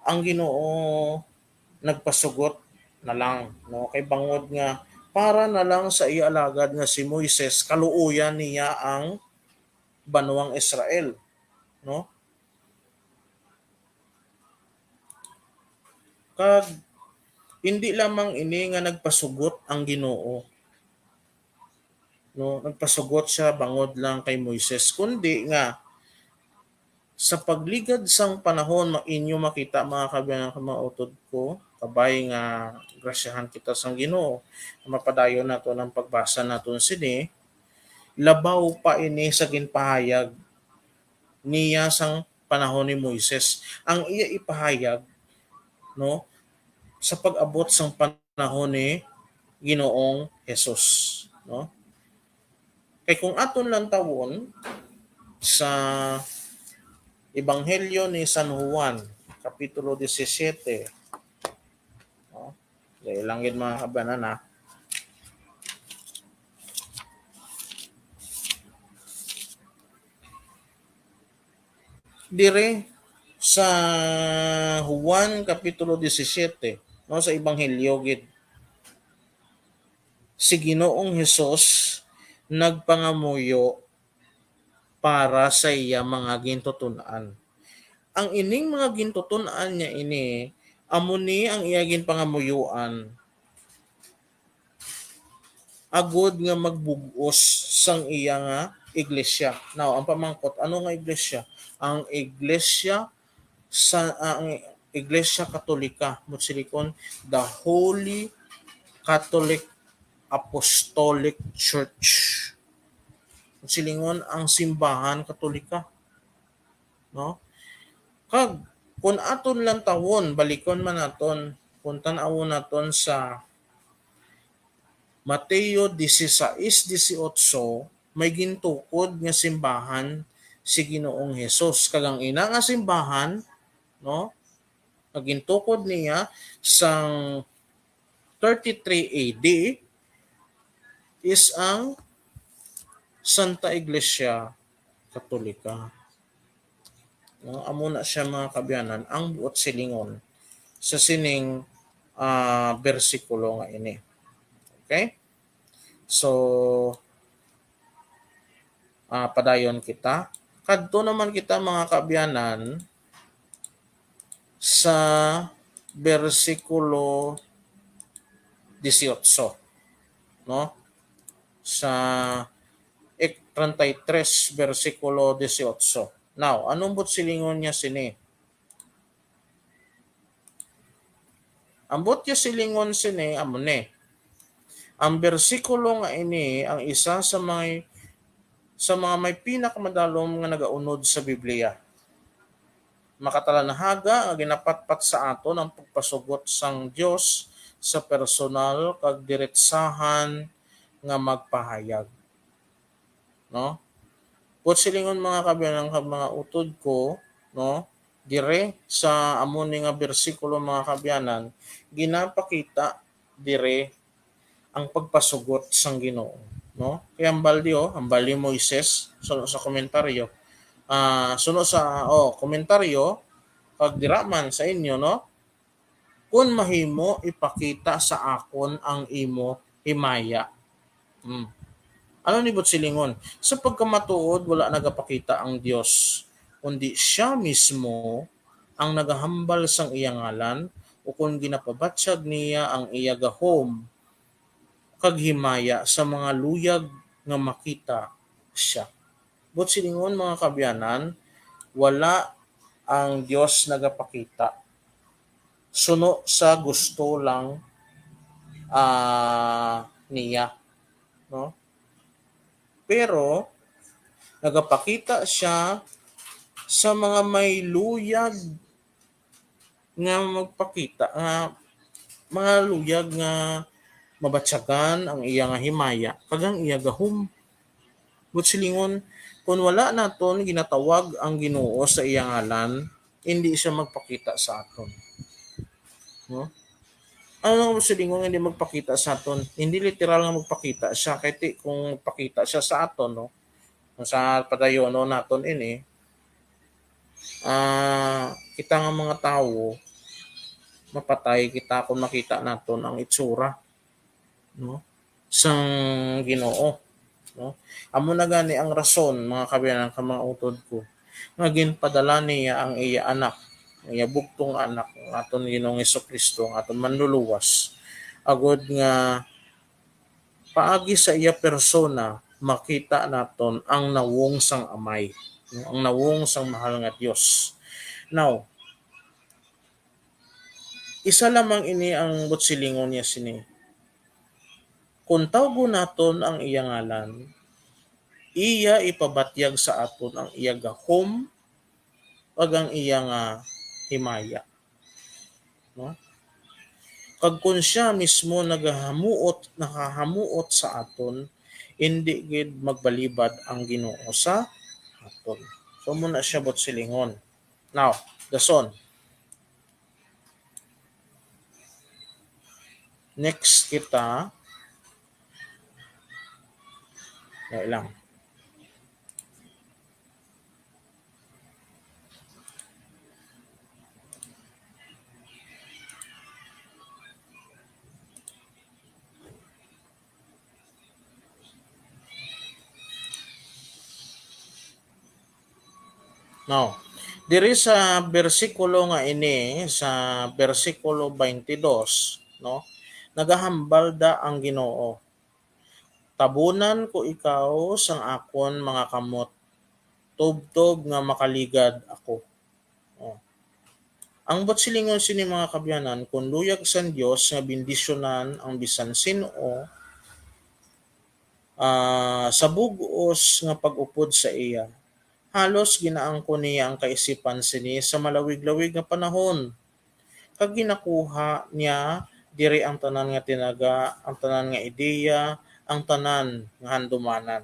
ang Ginoo nagpasugot na lang, no? Kay bangod nga para na lang sa iya alagad nga si Moises, kaluoyan niya ang banwang Israel, no? Kag hindi lamang ini nga nagpasugot ang Ginoo, no? Nagpasugot siya bangod lang kay Moises, kundi nga sa pagligad sang panahon, ma-, inyo makita, mga kaabyanan, mga utod ko, kabay nga grasyahan kita sang Ginoo, mapadayon nato ang pagbasa naton sini, labaw pa ini sa ginpahayag niya sang panahon ni Moises. Ang iya ipahayag, no, sa pag-abot sang panahon ni Ginoong Jesus, no? Kay kung aton lantawon sa Ebanghelyo ni San Juan, Kapitulo disisiete, no? Dali lang gid, mga kaabyanan, ha. Dire sa Juan Kapitulo disisiete, no, sa Ebanghelyo gid, si Ginoong Jesus nagpangamuyo para sa iya mga gintuton-an. Ang ining mga gintuton-an niya ini, amo ni ang iya ginpangamuyoan agod nga magbug-os sang iya nga iglesia. Now, ang pamangkot, ano nga iglesia? Ang iglesia sa, ang Iglesia Katolika, buot silingon, the Holy Catholic Apostolic Church. Buot silingon, ang simbahan Katolika. No? Kag, kung aton lantawon, balikon man naton, kung tan-awon naton sa Mateo dieciséis dieciocho, may gintukod nga simbahan si Ginoong Jesus. Kag ang ina nga simbahan, no, nga gintukod niya sang thirty-three A D is ang Santa Iglesia Katolika. No, amo na siya, mga kaabyanan, ang buot silingon sa sining, ah, bersikulo nga ini. Okay? So, ah, padayon kita. Kadto naman kita, mga kaabyanan, sa bersikulo dieciocho, no? Sa ik-, treinta y tres, bersikulo dieciocho. Now, anong buot silingon niya sini? Ang buot niya silingon sini, amo ni. Ang bersikulo nga ini ang isa sa may, sa mga may pinakamadalom nga nagaunod sa Biblia. Makatalanhaga nga ginapatpat sa aton ang pagpasugot sang Dios sa personal kag diretsahan nga magpahayag. No? Buot silingon, mga kaabyanan, kag mga utod ko, no? Dire sa amo ni nga bersikulo, mga kaabyanan, ginapakita dire ang pagpasugot sang Ginoo, no? Kay hambal di, oh, hambal ni Moises, suno sa komentaryo. Ah, suno sa, oh, komentaryo, kag dira man sa inyo, no? Kun mahimo, ipakita sa akon ang imo himaya. Hmm. Ano ni buot silingon? Sa pagkamatuod, wala nagapakita ang Dios, kundi siya mismo ang nagahambal sang iya ngalan, ukon ginapabatyag niya ang iya gahom kag himaya sa mga luyag nga makita siya. Buot silingon, mga kaabyanan, wala ang Dios nagapakita suno sa gusto lang, ah, niya, no? Pero nagapakita siya sa mga may luyag nga magpakita, nga mga luyag nga mabatyagan ang iya nga himaya kag ang iya gahom. Buot silingon, kun wala naton ginatawag ang Ginoo sa iya ngalan, hindi siya magpakita sa aton. No? Ano nga buot silingon nga hindi magpakita sa aton? Hindi literal nga magpakita siya, kay ti kung magpakita siya sa aton, no? Kung sa padayonon naton ini, ah, kita nga mga tawo, mapatay kita kung makita naton ang itsura, no, sang Ginoo, no? Amo na gani ang rason, mga kaabyanan, kag mga utod ko, nga ginpadala niya ang iya Anak, ang iya bugtong Anak, ang aton Ginoong Jesu-Cristo, ang aton Manluluwas, agod nga paagi sa iya persona, makita naton ang nawong sang Amay, no? Ang nawong sang mahal nga Dios. Now, isa lamang ini ang buot silingon niya sini. Kung tawgon naton ang iya ngalan, iya ipabatyag sa aton ang iya gahom kag ang iya nga himaya. No? Kag kon siya mismo nagahamuot, nakahamuot sa aton, indi gid magbalibad ang Ginoo sa aton. So, amo na siya buot silingon. Now, dason. Next kita. Wait lang. Now, diri sa bersikulo nga ini, sa bersikulo twenty-two, no, nagahambal da ang Ginoo, "Tabunan ko ikaw sang akon mga kamot, tubtob nga makaligad ako." Oh. Ang buot silingon sini, mga kaabyanan, kung luyag sang Dios nga bendisyonan ang bisan sin-o, ah, sa bug-os nga pag-upod sa iya, halos ginaangkon niya ang kaisipan sini sa malawig-lawig nga panahon, kag ginakuha niya diri ang tanan nga tinaga, ang tanan nga ideya, ang tanan nga handumanan.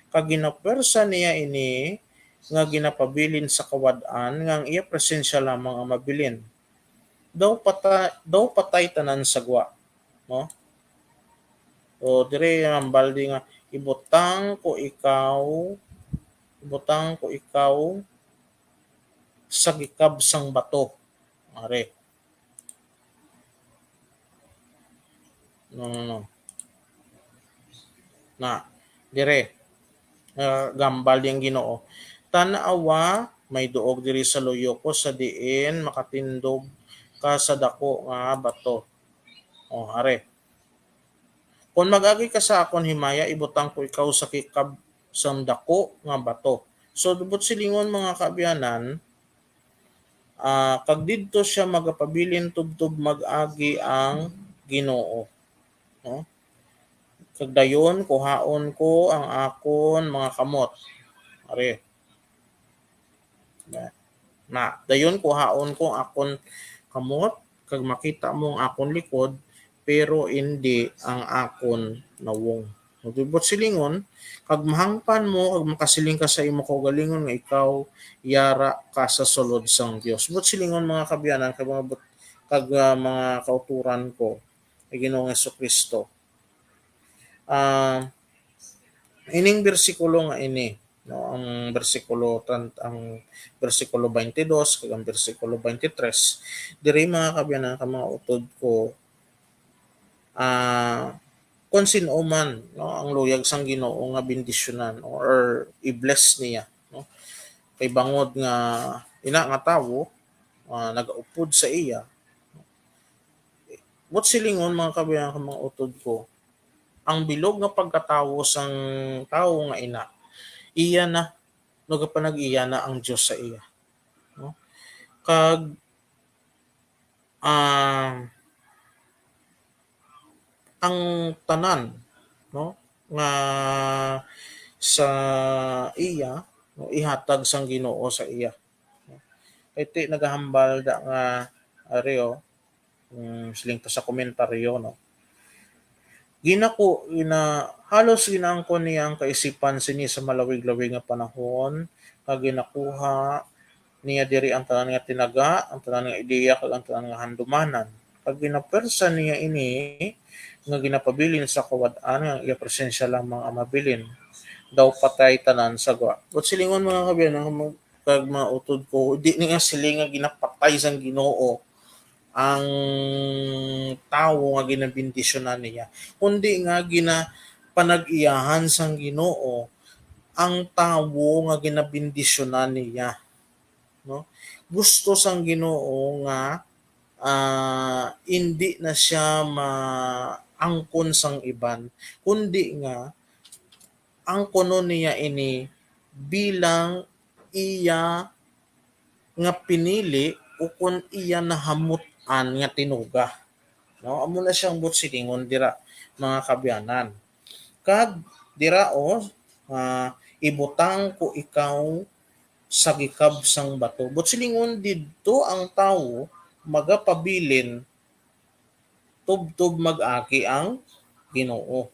Kag ginapwersa niya ini nga ginapabilin sa kawad-an nga ang iya presensya lamang ang mabilin. Daw pata-, daw patay tanan sa gwa, no? O diri ang baldi nga Ibutang ko ikaw, ibutang ko ikaw sa gikab sang bato. Ari. No, no, no. Na, dire. Ah, gahambal ang Ginoo. Tan-awa, may duog diri sa luyo ko, sa diin makatindog ka sa dako nga bato. O, ari. Kon mag-agi ka sa akon himaya, ibutang ko ikaw sa gikab sang dako nga bato. So, buot silingon, mga kaabyanan, ah, kag didto siya magapabilin tubtob mag-agi ang Ginoo. No? Kag dayon kuhaon ko ang akon mga kamot. Ari. Na, na, dayon kuhaon ko ang akon kamot, kag makita mo ang akon likod, pero indi ang akon nawong. Buot silingon, kag mahangpan mo, kag makasiling ka sa imo kaugalingon nga ikaw yara ka sa sulod sang Dios. Buot silingon, mga kaabyanan, kag mga but-, kag, ah, mga kauturan ko, kay Ginoong Jesu-Cristo. Ah, ining bersikulo nga ini, no, ang bersikulo tan-, ang bersikulo twenty-two kag ang bersikulo twenty-three, diri, mga kaabyanan, kag mga utod ko, ah, kon sin-o man, no, ang luyag sang Ginoo nga bendisyonan or i-bless niya, no? Kay bangod nga ina nga tawo, ah, nagaupod sa iya, buot silingon, mga kaabyanan, kag mga utod ko, ang bilog nga pagkatawo sang tawo nga ina, iya na, nagapanag-iya na ang Dios sa iya. No? Kag, ah, ang tanan, no, nga sa iya, no, ihatag sang Ginoo sa iya. Kay ti nagahambal da nga, ari, o, mm, siling pa sa komentaryo, no? Ginaku-, gina-, halos ginaangkon niya ang kaisipan sini sa malawig-lawig nga panahon, nga ginakuha niya diri ang tanan nga tinaga, ang tanan nga ideya, kag ang tanan nga handumanan. Kag ginapwersa niya ini nga ginapabilin sa kawad-an nga ang iya presensya lamang ang mabilin. Daw patay tanan sa gwa. Buot silingon, mga kaabyanan, kag mga utod ko, di niya siling nga ginapatay sang Ginoo ang tawo nga ginabendisyonan niya, kundi nga ginapanag-iyahan sang Ginoo ang tawo nga ginabendisyonan niya, no? Gusto sang Ginoo nga, ah, indi na siya maangkon sang iban, kundi nga angkonon niya ini bilang iya nga pinili ukon iya nahamut-an nga tinuga. No, amo na siyang buot silingon dira, mga kaabyanan. Kag dira, o, ah, ibutang ko ikaw sa gikab sang bato. Buot silingon, didto ang tawo magapabilin tubtob mag-agi ang Ginoo.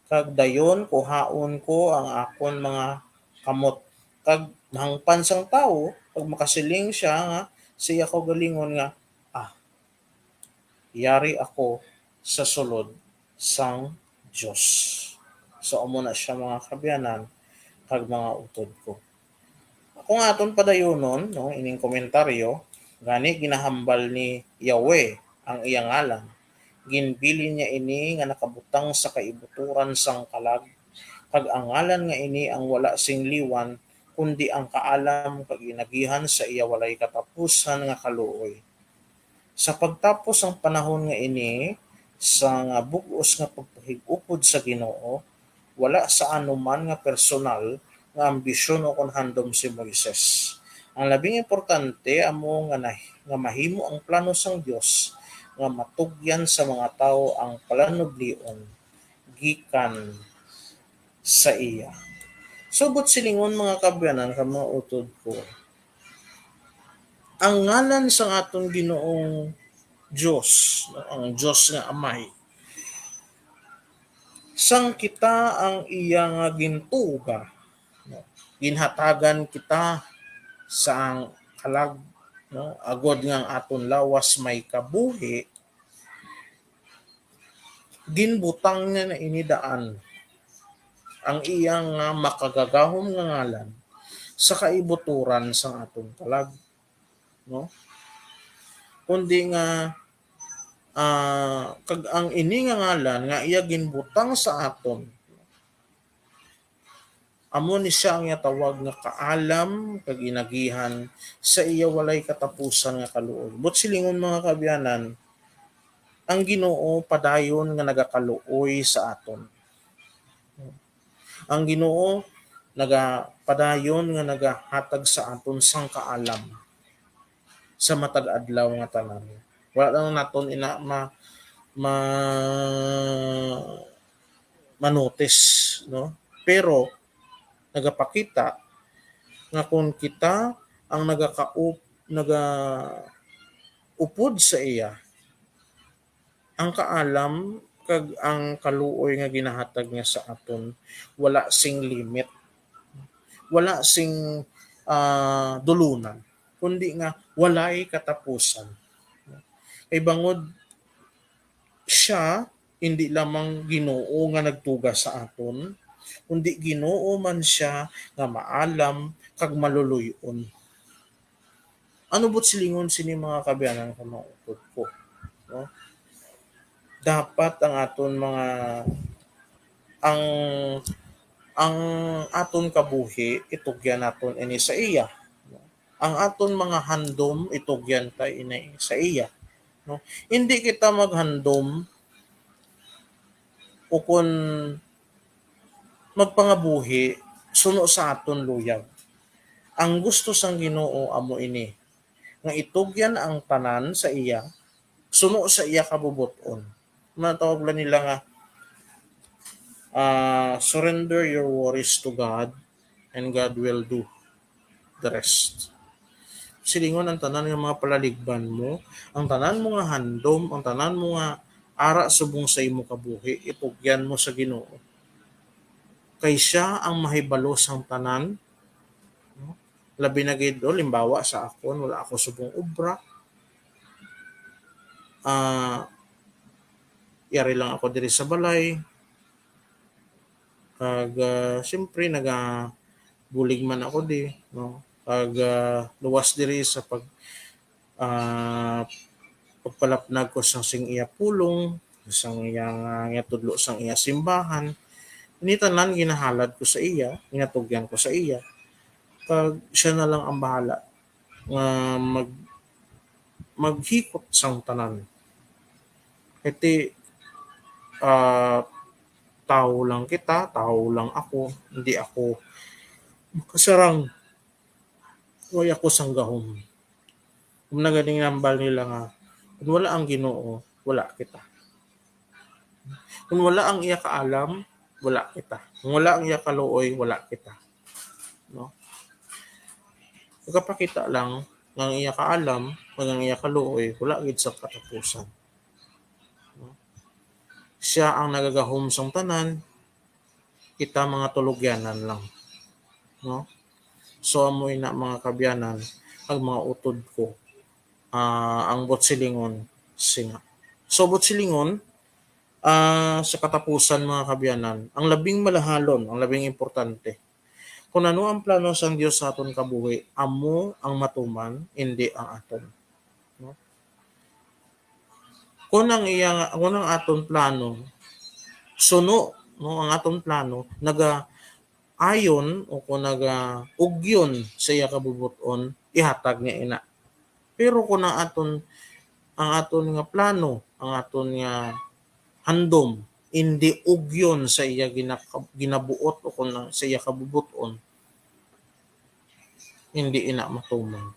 Kag dayon kuhaon ko ang akon mga kamot. Kag mahangpan sang tawo, kag makasiling siya nga sa iya kaugalingon nga, "Ah, yari ako sa sulod sang Dios." So, amo na siya, mga kaabyanan, kag mga utod ko. Kung aton padayonon, no, ining komentaryo, gani ginahambal ni Yahweh ang iya ngalan. Ginbilin niya ini nga nakabutang sa kaibuturan sang kalag, kag ang ngalan nga ini ang wala sing liwan, kundi ang kaalam kag inagihan sa iya walay katapusan nga kaluoy. Sa pagtapos sang panahon nga ini, sa nga bug-os nga pagpahig-upod sa Ginoo, wala sa anuman nga personal nga ambisyon ukon handom si Moises. Ang labing importante amo nga nah-, nga mahimo ang plano sang Dios nga matugyan sa mga tawo ang palanublion gikan sa iya. So, buot silingon, mga kaabyanan, kag mga utod ko, ang ngalan sang aton Ginoong Dios, no, ang Dios nga Amay, sang kita ang iya nga gintuga, no, ginhatagan kita sang kalag, no, agod nga ang aton lawas may kabuhi, ginbutang niya na ini daan. ang iya nga makagagahom nga ngalan sa kaibuturan sang aton kalag, no? Kundi nga, ah, kag ang ini nga ngalan nga iya ginbutang sa aton, amo ni sia ang iya tawag nga kaalam kag inagihan sa iya walay katapusan nga kaluoy. Buot silingon, mga kaabyanan, ang Ginoo padayon nga nagakaluoy sa aton. Ang Ginoo naga-, padayon nga nagahatag sa aton sang kaalam sa matag adlaw nga tanan. Wala lang naton ina ma-, ma-, manotice, no? Pero nagapakita nga kung kita ang nagakaup-, nagaupod sa iya, ang kaalam kag ang kaluoy nga ginahatag niya sa aton wala sing limit, wala sing, ah, dulunan, kundi nga walay katapusan. Kay bangod siya hindi lamang Ginoo nga nagtuga sa aton, kundi Ginoo man siya nga maalam kag maluluy-on. Ano buot silingon sini, mga kaabyanan, kag mga utod ko, no? Dapat ang aton mga, ang, ang aton kabuhi, itugyan naton ini sa iya, no? Ang aton mga handom, itugyan ta ini sa iya, no? Hindi kita maghandom ukon magpangabuhi suno sa aton luyag. Ang gusto sang Ginoo amo ini, nga itugyan ang tanan sa iya, suno sa iya kabubot-on. Matawag lang nila nga, ah, "Surrender your worries to God, and God will do the rest." Silingon, ang tanan nga mga palaligban mo, ang tanan mo nga handom, ang tanan mo nga ara subong sa imo kabuhi, itugyan mo sa Ginoo. Kay siya ang mahibalo sang tanan, no? Labi na gid, o, limbawa sa akon, wala ako subong obra. Ah, yari lang ako diri sa balay. Kag, ah, siyempre, nagabulig man ako di, no? Kag, ah, luwas diri sa pag-, ah, pagpalapnag ko sang sing iya pulong, sang iya nga, nga tudlo sang iya simbahan. Ini tanan ginahalad ko sa iya, ginatugyan ko sa iya. Kag siya na lang ang bahala nga mag-, maghikot sang tanan. Kay ti, ah, tawo lang kita, tawo lang ako, hindi ako makasarang, way ako sang gahom. Kung naganing nambal nila nga, kung wala ang Ginoo, wala kita. Kung wala ang iya kaalam, wala kita. Kung wala ang iya kaluoy, wala kita. No? Nagapakita lang nga ang iya kaalam, kag ang iya kaluoy, wala gid sa katapusan. No? Siya ang nagagahom sang tanan, kita mga tulogyanan lang. No? So, amo ina, mga kaabyanan, ang mga utod ko, ah, ang buot silingon, singa. So, buot silingon, ah, sa katapusan, mga kaabyanan, ang labing malahalon, ang labing importante, kung ano ang plano sang Dios sa aton kabuhi, amo ang matuman, indi ang aton. No? Kung ang iya nga, kung ang aton plano, suno, no, ang aton plano, naga-ayon o kung naga-ugyon sa iya kabubot-on, ihatag niya ina. Pero kung ang aton, ang aton nga plano, ang aton nga handom, indi ugyon sa iya gina-, ginabuot o kung sa iya kabubot-on, hindi ina matuman.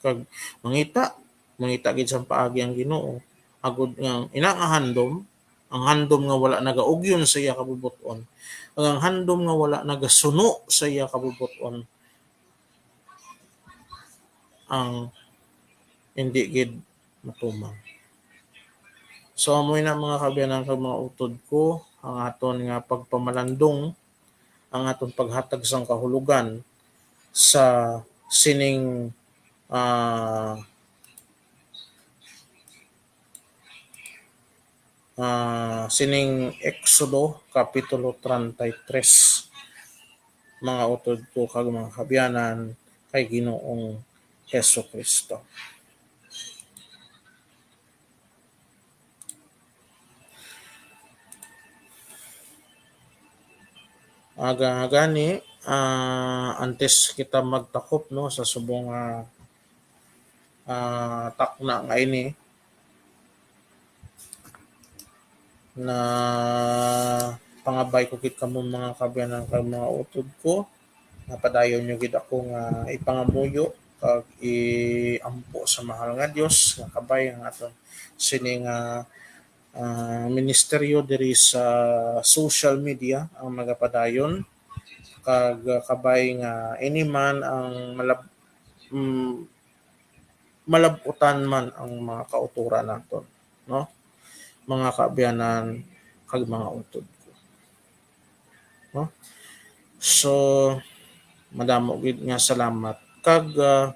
Kag mangita, mangita gid sang paagi ang Ginoo, agod nga ina nga handom, ang handom nga wala nagaugyon sa iya kabubot-on, kag ang handom nga wala nagasuno sa iya kabubot-on, ang hindi gid matuman. So, amo na, mga kaabyanan kag mga utod ko, ang aton nga pagpamalandong, ang aton paghatag sang kahulogan sa sining, ah, ah, sining Exodo Kapitulo treinta y tres. mga utod ko kag mga kaabyanan kay Ginoong Jesu-Cristo. Aga gani, ah, antes kita magtakop, no, sa subong nga, ah, takna nga ini, na pangabay ko gid kamo, mga kaabyanan kag mga utod ko, nga padayon nyo gid ako nga ipangamuyo kag iampo sa mahal nga Dios nga kabay ang aton sini nga, ah, ministeryo diri sa social media ang nagapadayon, kag, ah, kabay nga ini man ang malab-, mm, malab-utan man ang mga kautoran naton, no? Mga kaabyanan kag mga utod ko. No? So, madamo gid nga salamat. Kag, ah,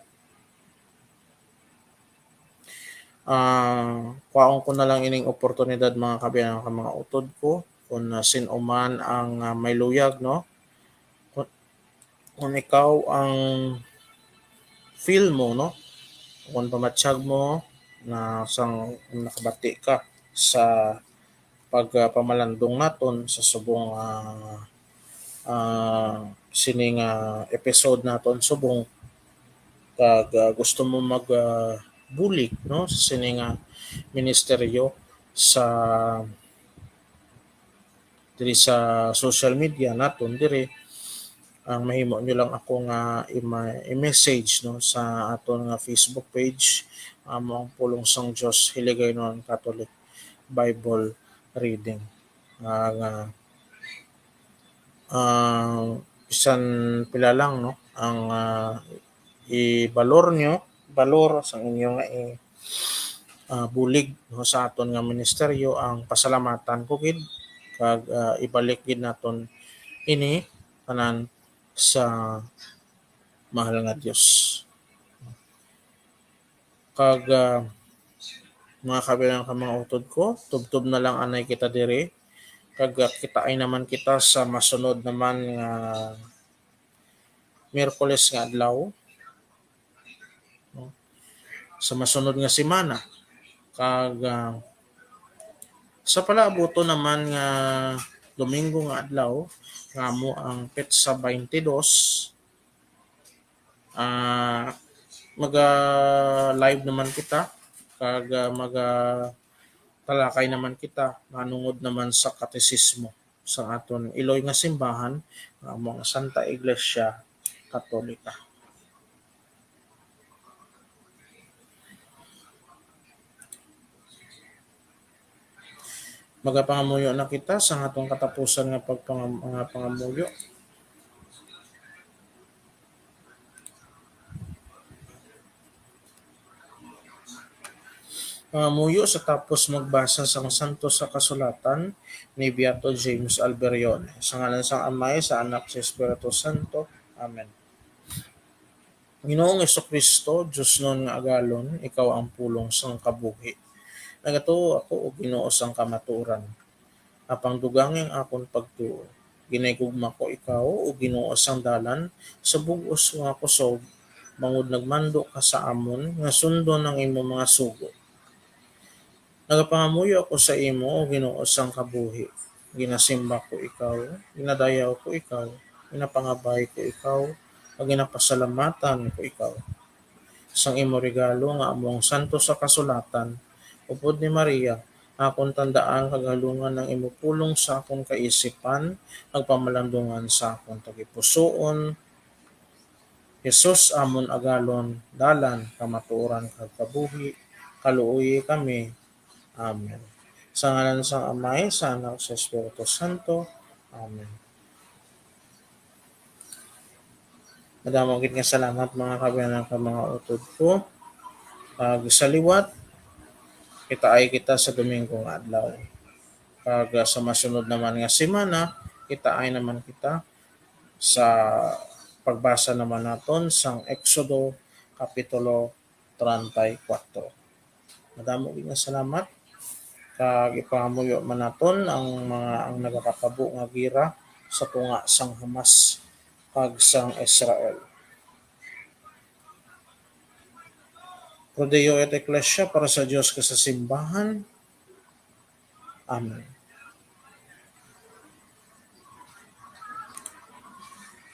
ah, kuhaon ko na lang ining oportunidad, mga kaabyanan kag mga utod ko, kung, ah, sin-o man ang, ah, may luyag, no? Kung, kung ikaw ang feel mo, no? Kung pamatyag mo na sang nakabati ka sa pag, ah, pamalandong naton sa subong, ah, ah, sini nga episode naton subong, kag, ah, gusto mo mag, ah, bulig, no, sa sini nga ministeryo sa diri sa social media naton diri, ang mahimo nyo lang ako nga i-, i-message, no, sa aton nga Facebook page, amo ang Pulong sang Dios Hiligaynon Catholic Bible Reading. Nga, nga, ah, bisan pila lang, no, ang, ah, ibalor nyo, balor sang inyo nga i-, ah, bulig, no, sa aton nga ministeryo, ang pasalamatan ko gid, kag, ah, ibalik gid naton ini tanan sa mahal nga Dios. Kag, ah, mga kaabyanan kag mga utod ko, tubtob na lang anay kita diri. Kag, ah, kitaay naman kita sa masunod naman nga Miyerkules nga adlaw, no? Sa masunod nga semana. Kag, ah, sa palaabuton naman nga Domingo nga adlaw, nga amo ang petsa twenty-two, ah, maga-live naman kita, kag, ah, maga-talakay naman kita manungod naman sa katesismo sa aton iloy nga simbahan, nga amo ang Santa Iglesia Katolika. Magapangamuyo na kita sa atong katapusan nga pagpangam-, nga pangamuyo. Pangamuyo sa tapos magbasa sang Santos sa Kasulatan ni Beato James Alberione. Sa ngalan sang Amay, sa Anak, sa Espiritu Santo. Amen. Ginoong Jesu-Cristo, diosnon nga agalon, ikaw ang pulong sang kabuhi. Nagatuo ako, O Ginoo, sang kamatuoran, apang dugangi ang akon pagtuo. Ginahigugma ko ikaw, O Ginoo, sang dalan sa bug-os nga kusog, bangod nagmando ka sa amon nga sundon ang imo mga sugo. Nagapangamuyo ako sa imo, O Ginoo sang kabuhi. Ginasimba ko ikaw, ginadayaw ko ikaw, ginapangabay ko ikaw, kag ginapasalamatan ko ikaw. Sang imo regalo nga amo ang Santos sa Kasulatan, upod ni Maria, akon tandaan kag halungan ang imo pulong sa akon kaisipan, kag pamalandungan sa akon tagipusoon. Jesus, amon agalon, dalan, kamatuoran, kag kabuhi, kaluoyi kami. Amen. Sa ngalan sang Amay, sa Anak, sa Espiritu Santo. Amen. Madamo gid nga salamat, mga kaabyanan kag mga utod ko. Kag sa liwat, kitaay kita sa Domingo nga adlaw. Kag, ah, sa masunod naman nga semana, kitaay naman kita sa pagbasa naman naton sang Exodo Kapitulo treinta y cuatro. Madamo gid nga salamat, kag ipangamuyo man naton ang mga, ang nagakatabo nga gira sa tunga sang Hamas kag sang Israel. Pro Deo et Ecclesia, para sa Dios kag sa simbahan. Amen.